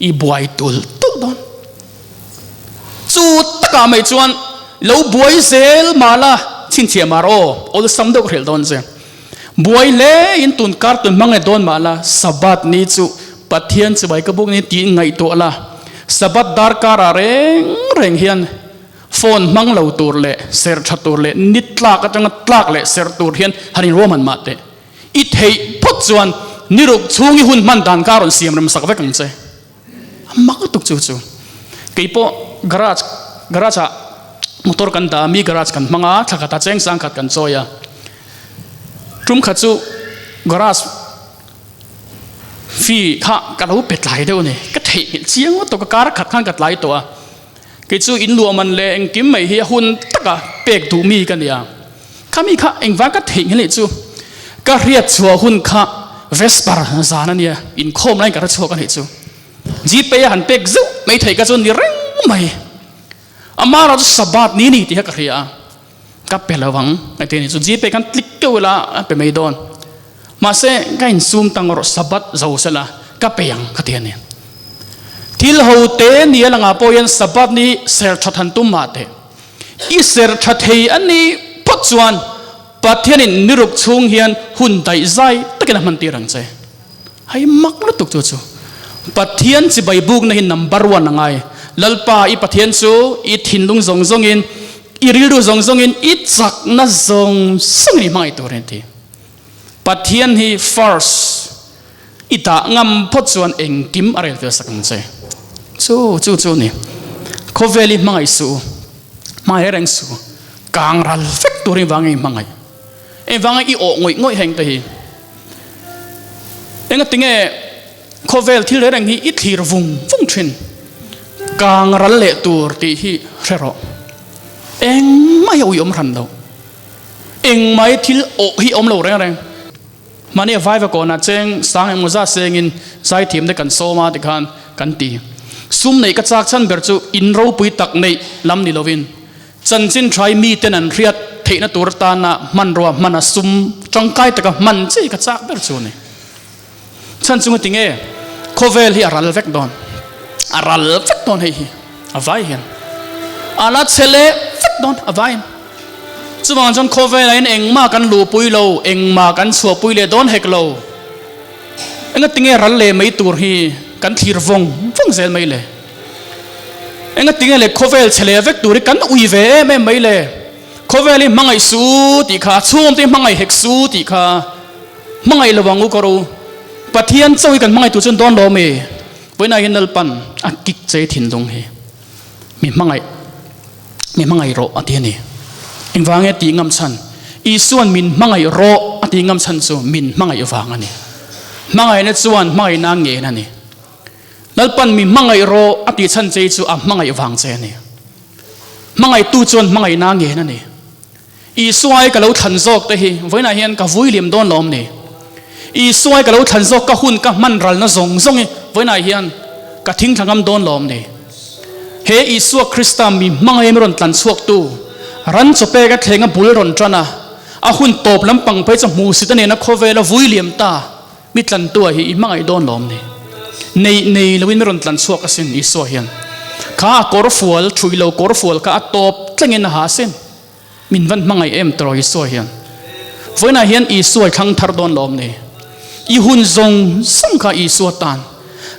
I buai tul tul dawn. Chu takah mai chuan lo buai zel mah la chhinchhiah mar aw, awlsam deuh ka hrilh dawn che. Buai hle in tun kar tun hmang leh dawn mah la, Sabbath ni chu Pathian chibai ka buk ni tih ngaihtuah la, Sabbath darkar ah reng reng hian phone hmang lo tur leh serh tha tur leh ni tlak atanga tlak leh serh tur hian han inruahman mah teh. I theih phawt chuan ni ruk chhung i hun hman dan kha rawn siam rem sak vek ang che. A mak lutuk chu chu. Kei pawh garage garage ah motor kan dah a, mi garage kan hmang a, thla khat ah cheng sang khat kan chawi a. Tum khat chu garage. fee kha ka lo pe tlai deuh a ni. Ka theihnghilh chiang ngawt tawh, ka kar khat khan ka tlai tawh a. Kei chu in luah man leh engkim mai hi a hun taka pek duh mi ka nia. Khami kha engvang ka theihnghilh nih chu ka hriat chhuah hun kha Vesper zan a nia, inkhawm laiin ka hre chhuak a nih chu. Gpay a han pek zeuh mai thei ka chu ni reng mai. Amah erawh chu Sabbath ni ni tih kha ka hria a, ka pe lo ang a ti a ni chu. Gpay khan click keuh ila a pe mai dawn. Mahse ka insum tang erawh Sabbath zo sela ka pe ang ka ti a ni. Thil ho te ni a langah pawh hian Sabbath ni ser that han tum mah teh. I ser tha thei a nih phawt chuan Pathianin niruk chhung hian hun daih zai takin a hman tir ang che. Hei mak lutuk chu chu. Pathian chibai bukna hi number one a ngai. Lalpa i Pathian chu i thinlung zawng zawngin, i rilru zawng zawngin, i chakna zawng zawngin i hmangaih tur a ni ti. Pathian hi first i dah ngam phawt chuan engkim a rel fel sak ang che. Chu chu chu a ni. Khawvel i hmangaih suh u, hmangaih reng suh u, kang ral vek turin vangin i hmangaih. Engvanga i awh ngawih ngawih heng te hi? Engatinge khawvel thil reng reng hi i thlir vung vung thin? Kang ral leh tur tih hi hre rawh. Engmah hi a uiawm hran lo. Engmah hi thil awh hi a awm lo reng reng. Mahni a vaiva kawnah cheng sang emaw zat sengin zaithiam te kan sawm a tikhan kan ti. Sum neih ka chak chhan ber chu in ropui tak neih lam ni lovin Chanchin thlai miten an hriat theihna tur atana hmanrua hman a sum tangkai taka hman chi ka chak ber chu a ni. Chhan chunga tinge khawvel hi a ral vek dawn. A ral vek dawn hei hi a vai hian. A la che leh vek dawn a vaiin. Chuvang chuan khawvelah hian engmah kan luhpui lo, engmah kan chhuahpui leh dawn hek lo. Engatinge ral leh mai tur hi kan thlir vawng vawng zel mai le. Engatinge le khawvel chhe leh vek tur hi kan ui ve em em mai le. Khawvel hi hmangaih su tih kha, a chhungawm te hi hmangaih hek su tih kha hmangaih lo ang u ka ru. Pathian chauh hi kan hmangaih tur chuan dawn lo mi. Vawiinah hian Lalpan a kik che thinlung hi mi hmangaih mi hmangaih rawh a ti a ni. Engvange tih ngam chhan? Isuan min hmangaih rawh a tih ngam chhan chu min hmangaih vang a ni. Hmangaihna chuan hmangaihna ngen a ni. Lalpan mi hmangaih rawh a tih chhan che chu a hmangaih vang che a ni. Hmangaihtu chuan hmangaihna ngen a ni. Isua ai ka lo thlan zawk te hi vawiinah hian ka vui liam dawn lo awm ni. Isua ai ka lo thlan zawk ka hun ka hman ralna zawng zawng hi vawiinah hian ka thingthla ngam dawn lo awm ni. He Isua Krista mi hmangaih mi rawn tlan chhuaktu ran chawpek a thleng a bul rawn tan a, a hun tawp lampang phei chu hmuhsit a nena khawvel a vui liam ta. Mi tlantua hi i hmangaih dawn lawm ni? Nei nei loin mi rawn tlan chhuak asin Isua hian. Kha a kawr fual, thui lo kawr fual kha a tawp tlengin a ha asin. Min van hmangaih em tawh Isua hian. Vawiinah hian Isua i thlang thar dawn lawm ni? I hun zawng zawng kha Isua tan.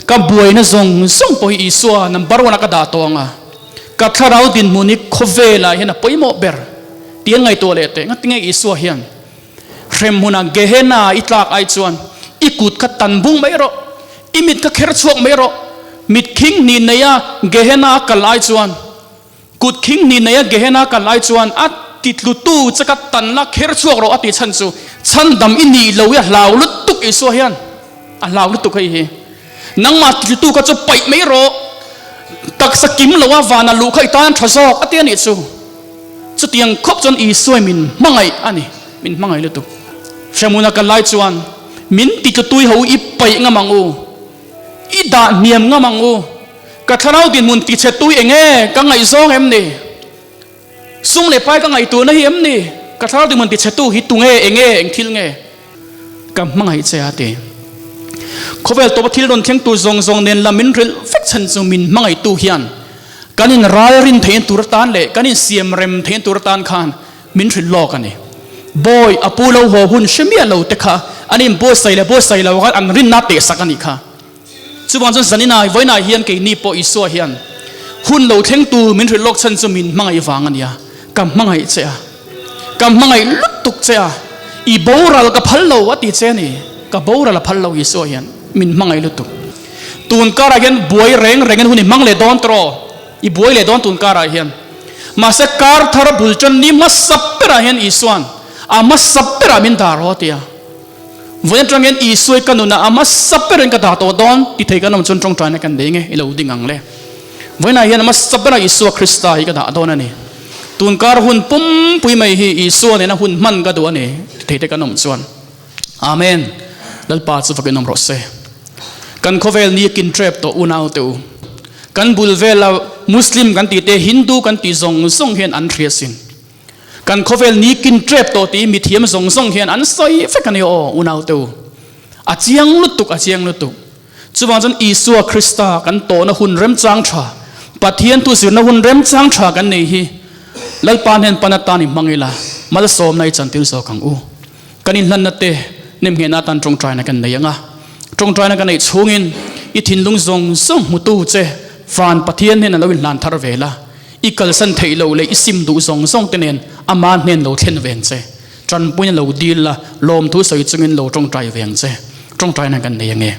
Ka buaina zawng zawng pawh hi Isua number one ah ka dah tawh ang a. Ka thlarau dinhmun hi khawvelah hian a pawimawh ber. Tiang ngaihtuah leh teh. Ngatinge Isua hian Hremhmunah Gehenna i tlak ai chuan i kut kha tan bung mai rawh, i mit kha kher chhuak mai rawh. Mit khing hnih neia Gehenna a kal ai chuan, kut khing hnih neia Gehenna a kal ai chuan a titlutu che kha tan la kher chhuak rawh a tih chhan chu chhandam i nih lo i a hlau lutuk Isua hian a hlau lutuk hei hi. Nangmah titlutu kha chu paih mai rawh, taksa kim loa vana luh kha i tan tha zawk a ti a nih chu. Chutiang khawp chuan Isua min hmangaih a ni, min hmangaih lutuk. Hremuna kal lai chuan min titlu tui ho i paih ngam ang u, i dah hniam ngam ang u, ka thlarau dinhmun tichhe tui eng nge ka ngaihzawng em ni? Sum leh pai ka ngaihtuahna hi em ni? Ka thlarau dinhmun tichhe tu hi tunge, eng nge, eng thil nge? Ka hmangaih che a ti. Khawvel tawpa thil rawn thleng tur zawng zawng nen lam min rilh vek chhan chu min hmangaihtu hian kan in ralrin theihna tur atan leh kan in siam rem theihna tur atan khan min hrilh lawk a ni. Bawi a pu lo haw hun hre miah lo te kha an in buatsaih leh buatsaih lo khan an rinna tehsak a nih kha. Chuvang chuan zaninah vawiinah hian keini pawh Isua hian hun lo thleng tur min hrilh lawk chhan chu min hmangaih vang a nia. Ka hmangaih che a, ka hmangaih lutuk che a, i boral ka phal lo a ti che a ni. Ka boral a phal lo Isua hian min hmangaih lutuk. Tun karah hian buai reng rengin hun i hmang leh dawn tawh, i buai leh dawn tun karah hian. Mahse kar thar bul tan ni hmasa berah hian Isua'n a hmasa berah min dar haw a ti a. Vawiin atang hian Isua ka nunah a hmasa berin ka dah tawh dawn ti thei kan awm chuan tawngtaina kan nei nge i lo ding ang le. Vawiinah hian a hmasa berah Isua Krista hi ka dah dawn a ni. Tunkar hun pumpui mai hi Isua nena hun hman ka duh a ni ti thei te kan awm chuan. Amen. Lalpa chu fakin awm rawh se. Kan khawvel ni kin trep tawh unau te u. Kan bul vela Muslim kan tih te Hindu kan tih zawng zawng hian an hria sin. Kan khawvel ni kin trep tawh tih mithiam zawng zawng hian an sawi vek a ni aw unau te u. A chiang lutuk a chiang lutuk. Chuvang chuan Isua Krista kan tawhna hun remchang tha, Pathian thu zirna hun remchang tha kan nei hi Lalpa hnen pan atan i hmang ila, malsawmna i chantir zawk ang u. Kan inhlanna te nemnghehna atan tawngtaina kan nei ang a, tawngtaina ka neih chhungin i thinlung zawng zawng hmutu che van Pathian hnen a lo inhlan thar ve la, i kalsan theih loh leh i sim duh zawng zawng te nen ama hnen lo thlen ve ang che. Tanpuina lo dil la, lawmthu sawi chungin lo tawngtai ve ang che. Tawngtaina kan nei ang e.